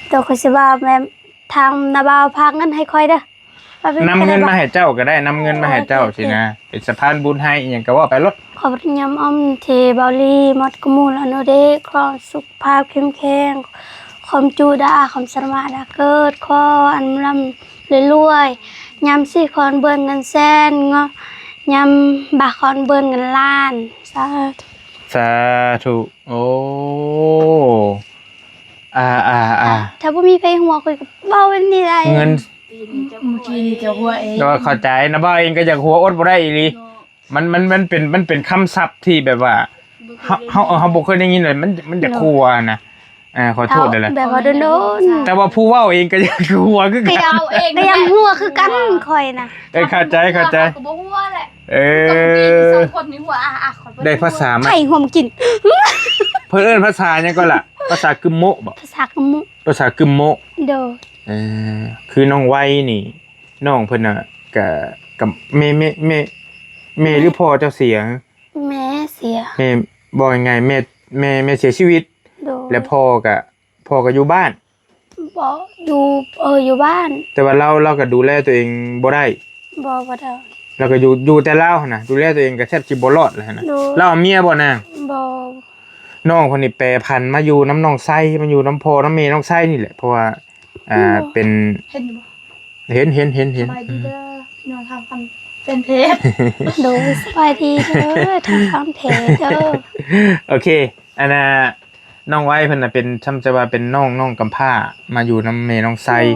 ແຕ່ຂ້ອຍຊິວ່າແມ່ນ ທາງນາບ່າວພາກເງິນໃຫ້ຂ້ອຍເດີ ນຳເງິນມາໃຫ້ເຈົ້າກໍໄດ້ ນຳເງິນມາໃຫ້ເຈົ້າ ໂອເຄ ຊິນະ ເປັນສະພານບຸນໃຫ້ ອີ່ຫຍັງກໍເວົ້າໄປໂລດ. ຂອບຍາມອຳທີ່ບ່າວລີໝົດກະມຸລະໂນເດ ຂໍສຸຂະພາບເຂັ້ມແຂງ ຄວາມຈຸດາອາ ຄວາມສາມາດດາເກີດ ຂໍອຳລຳລວຍໆ ຍາມສີ່ຄອນເບິ່ນເງິນແສນ ຍາມຫ້າຄອນເບິ່ນເງິນລ້ານ. ສາທຸ ສາທຸ. ໂອ້ ອາ ອາ ອາ ຖ້າບໍ່ມີໃຜຫົວ ຂ້ອຍກໍເວົ້າແບບນີ້ໄດ້ ເງິນ ເມື່ອກີ້ນີ້ເຈົ້າຫົວເອງ. ກໍເຂົ້າໃຈນະ ບ່າວເອງກໍຢາກຫົວ ອົດບໍ່ໄດ້ອີ່ຫຼີ. ມັນ ມັນ ມັນເປັນ ມັນເປັນຄຳສັບທີ່ແບບວ່າ ເຮົາ ເຮົາ ເຮົາບໍ່ເຄີຍໄດ້ຍິນເລີຍ ມັນ ມັນຢາກຫົວນະ. ເອີ ຂໍໂທດເດີລະ ແບບວ່າດົນໆ ແຕ່ວ່າຜູ້ເວົ້າເອງກໍຢາກຫົວຄືກັນ ກໍຢາກຫົວຄືກັນຂ້ອຍນະ. ເອີ ເຂົ້າໃຈ ເຂົ້າໃຈ ກໍບໍ່ຫົວແຫຼະ. ເອີ ສອງຄົນນີ້ຫົວ ອາ ອາ ໄດ້ພາສາໃໝ່ ໄຂ່ຫວມກິນ ເພິ່ນເອີ້ນພາສາຫຍັງກໍລະ? ພາສາກຶມໂມະບໍ? ພາສາກຶມໂມະ ພາສາກຶມໂມະ. ໂດຍ ເອີ ຄືນ້ອງໄວນີ້ ນ້ອງເພິ່ນນະ ກະ ກະ ແມ່ ແມ່ ແມ່ ແມ່ ຫຼືພໍ່ເຈົ້າເສຍ? ແມ່ເສຍ ແມ່ ເວົ້າງ່າຍໆ ແມ່ ແມ່ ແມ່ເສຍຊີວິດ. ໂດຍ ແລະພໍ່ກະ ພໍ່ກໍຢູ່ບ້ານ. ບໍ່ ຢູ່ ເອີ ຢູ່ບ້ານ ແຕ່ວ່າລາວ ລາວກໍດູແລຕົວເອງບໍ່ໄດ້. ບໍ່ ບໍ່ໄດ້ ລາວກໍຢູ່ ຢູ່ແຕ່ລາວຫັ້ນນະ ດູແລຕົວເອງກໍແທບຊິບໍ່ລອດແລ້ວຫັ້ນນະ. ໂດຍ ລາວເອົາເມຍບໍ່ນາງ? ບໍ່. ນ້ອງຄົນນີ້ແປພັນມາຢູ່ນຳນ້ອງໄຊ ມາຢູ່ນຳພໍ່ນຳແມ່ນ້ອງໄຊນີ້ແຫຼະ ເພາະວ່າ ອ່າ ເປັນ ເຫັນຢູ່ບໍ່? ເຫັນ ເຫັນ ເຫັນ ເຫັນ. ສະບາຍດີເດີ ອືມ ພີ່ນ້ອງທາງຝັ່ງແຟນເພຈ ໂດຍ ສະບາຍດີເດີ ທາງຝັ່ງແຟນເພຈເດີ. ໂອເຄ ອັນນ່າ ນ້ອງໄວເພິ່ນນະເປັນ ຊ່ຳຈະວ່າເປັນນ້ອງ ນ້ອງກຳພ້າ ມາຢູ່ນຳແມ່ນ້ອງໄຊ. ໂດຍ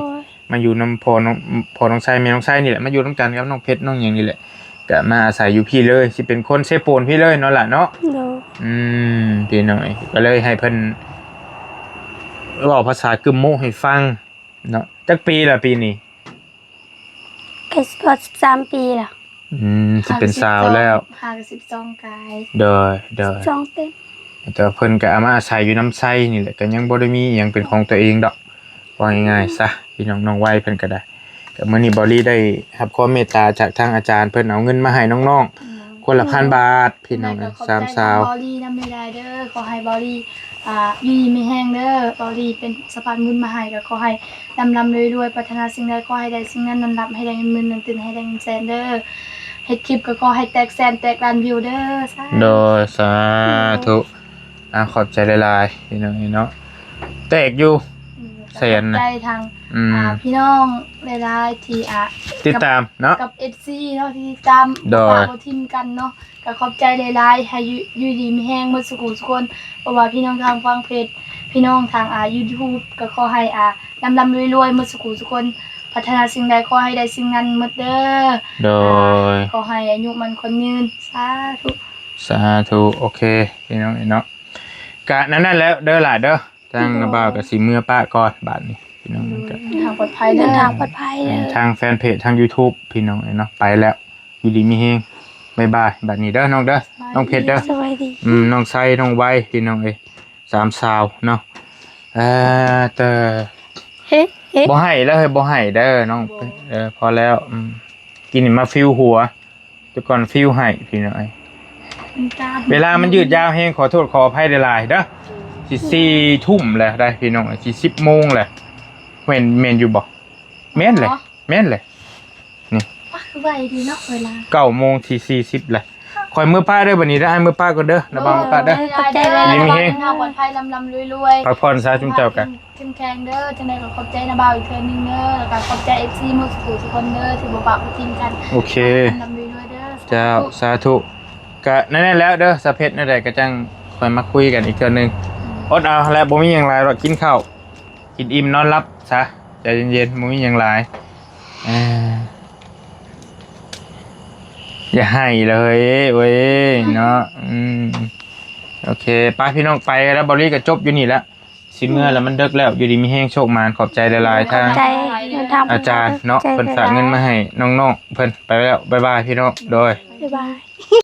ມາຢູ່ນຳພໍ່ນ້ອງ ພໍ່ນ້ອງໄຊ ແມ່ນ້ອງໄຊນີ້ແຫຼະ ມາຢູ່ນຳກັນກັບນ້ອງເພັດ ນ້ອງຫຍັງນີ້ແຫຼະ ກະມາອາໄສຢູ່ພີ້ເລີຍ ຊິເປັນຄົນເຊໂປນພີ້ເລີຍເນາະຫຼານເນາະ. ໂດຍ ອືມ ພີ່ນ້ອງເອີຍ ກໍເລີຍໃຫ້ເພິ່ນເວົ້າພາສາກຶມໂມະໃຫ້ຟັງ. ເນາະ ຈັກປີລະປີນີ້? ໃກ້ຊິຮອດສິບສາມປີລະ. ອືມ ຊິເປັນສາວແລ້ວ ຫ້າກັບສິບສອງກາຍ. ໂດຍ ໂດຍ ສິບສອງເຕັມ. ແຕ່ວ່າເພິ່ນກໍເອົາມາອາໄສຢູ່ນຳໄຊນີ້ແຫຼະ ກໍຍັງບໍ່ໄດ້ມີອີ່ຫຍັງເປັນຂອງຕົວເອງດອກ ເວົ້າງ່າຍໆຊະ ພີ່ນ້ອງ ນ້ອງໄວເພິ່ນກໍໄດ້. ກໍມື້ນີ້ເບົາລີໄດ້ຮັບຄວາມເມດຕາຈາກທາງອາຈານ ເພິ່ນເອົາເງິນມາໃຫ້ນ້ອງໆ ອືມ ຄົນລະພັນບາດ ພີ່ນ້ອງເອີຍ ສາມສາວ. ກໍຂອບໃຈທາງເບົາລີນຳຫຼາຍໆເດີ ຂໍໃຫ້ເບົາລີ ອ່າ ຢູ່ດີມີແຮງເດີ ເບົາລີເປັນສະພານບຸນມາໃຫ້ ກໍຂໍໃຫ້ລ່ຳໆລວຍໆ ປາດຖະໜາສິ່ງໃດຂໍໃຫ້ໄດ້ສິ່ງນັ້ນ ນອນຫຼັບໃຫ້ໄດ້ເງິນໝື່ນ ນອນຕື່ນໃຫ້ໄດ້ເງິນແສນເດີ ເຮັດຄລິບກໍຂໍໃຫ້ແຕກແສນແຕກລ້ານວິວເດີ ສາ ໂດຍ ສາທຸ. ອ່າ ຂອບໃຈຫຼາຍໆ ພີ່ນ້ອງເອີຍເນາະ ແຕກຢູ່ ອືມ ແສນນະ ຂອບໃຈທາງ ອືມ ອ່າ ພີ່ນ້ອງຫຼາຍໆທີ່ ອ່າ ຕິດຕາມເນາະ ກັບ ເອັຟຊີ ເນາະ ທີ່ຕິດຕາມ ໂດຍ ບໍ່ປະບໍ່ຖິ້ມກັນເນາະ. ກໍຂອບໃຈຫຼາຍໆ ໃຫ້ຢູ່ ຢູ່ດີມີແຮງໝົດສູ່ຜູ້ສູ່ຄົນ ບໍ່ວ່າພີ່ນ້ອງທາງຝັ່ງເພຈ ພີ່ນ້ອງທາງ ອ່າ ຢູທູບ ກໍຂໍໃຫ້ ອ່າ ລ່ຳໆລວຍໆໝົດສູ່ຜູ້ສູ່ຄົນ ປາດຖະໜາສິ່ງໃດຂໍໃຫ້ໄດ້ສິ່ງນັ້ນໝົດເດີ ໂດຍ ອ່າ ຂໍໃຫ້ອາຍຸໝັ້ນຂວັນຍືນ ສາທຸ ສາທຸ. ໂອເຄ ພີ່ນ້ອງເອີຍເນາະ ກະນັ້ນແຫຼະເດີຫຼາຍເດີ ທາງ ໂດຍ ນ້າບ່າວກໍຊິເມືອປະກ່ອນບາດນີ້ ພີ່ນ້ອງ ໂດຍ ກໍເດີນທາງປອດໄພເດີ ເດີນທາງປອດໄພເດີ ທາງແຟນເພຈ ທາງຢູທູບ ພີ່ນ້ອງເອີຍເນາະ ໄປແລ້ວ ຢູ່ດີມີແຮງ ບາຍບາຍ ບາດນີ້ເດີນ້ອງເດີ ສະບາຍດີ ນ້ອງເພັດເດີ ສະບາຍດີ ອືມ ນ້ອງໄຊ ນ້ອງໄວ ພີ່ນ້ອງເອີຍ ສາມສາວເນາະ. ເອີ ແຕ່ ເຮັດ ເຮັດ ບໍ່ໃຫ້ແລ້ວເຮີ້ຍ ບໍ່ໃຫ້ເດີນ້ອງ ບໍ່ ເອີ ພໍແລ້ວ ອືມ ກິນນີ້ມາຟິວຫົວ ແຕ່ກ່ອນຟິວໃຫ້ ພີ່ນ້ອງເອີຍ ເວລາມັນຍືດຍາວແຮງ ຂໍໂທດຂໍອະໄພຫຼາຍໆເດີ ຊິສີ່ທຸ່ມແລ້ວໄດ໋ ພີ່ນ້ອງເອີຍ ຊິສິບໂມງແລ້ວ ແມ່ນ ແມ່ນຢູ່ບໍ່? ແມ່ນແຫຼະ ແມ່ນແຫຼະ ນີ້ ປະ ຄືໄວດີເນາະເວລາ ເກົ້າໂມງສີ່ສິບແຫຼະ. ຂ້ອຍເມືອປະເດີ ບັດນີ້ເດີ ອ້າຍເມືອປະກ່ອນເດີ ລະວັງປະເດີ ຂອບໃຈຫຼາຍໆ ດີມີແຮງ ເດີນທາງປອດໄພ ລ່ຳໆລວຍໆ ພັກຜ່ອນຊະ ຊຸມເຈົ້າກະ ເຂັ້ມແຂງເດີ. ຈັ່ງໃດກໍຂອບໃຈນະບ່າວອີກເທື່ອໜຶ່ງເດີ ແລ້ວກໍຂອບໃຈເອັຟຊີໝົດສູ່ທຸກຄົນເດີ ທີ່ບໍ່ປະບໍ່ຖິ້ມກັນ ໂອເຄ ລ່ຳໆລວຍໆເດີ. ເຈົ້າ ສາທຸ ກະແນວນັ້ນແຫຼະເດີ ສາເພັດ ແນວໃດກໍຈັ່ງຄ່ອຍມາຄຸຍກັນອີກເທື່ອໜຶ່ງ. ອືມ ອົດເອົາແຫຼະ ບໍ່ມີຫຍັງຫຼາຍດອກ ກິນເຂົ້າ ກິນອີ່ມນອນຫຼັບຊະ ໃຈເຢັນໆ ບໍ່ມີຫຍັງຫຼາຍ. ເອີ ຢ່າໄຫ້ເລີຍເວີຍເນາະ. ອືມ ໂອເຄ ໄປພີ່ນ້ອງ ໄປແລ້ວ ເບົາລີກໍຈົບຢູ່ນີ້ແຫຼະ ຊິເມືອແລ້ວ ມັນເດິກແລ້ວ. ຢູ່ດີມີແຮງ ໂຊກໝານ ຂອບໃຈຫຼາຍໆ ທາງ ຂອບໃຈ ອາຈານເນາະ ຂອບໃຈ ເພິ່ນຝາກເງິນມາໃຫ້ນ້ອງໆເພິ່ນ. ໄປແລ້ວ ບາຍບາຍພີ່ນ້ອງ ໂດຍ ບາຍບາຍ.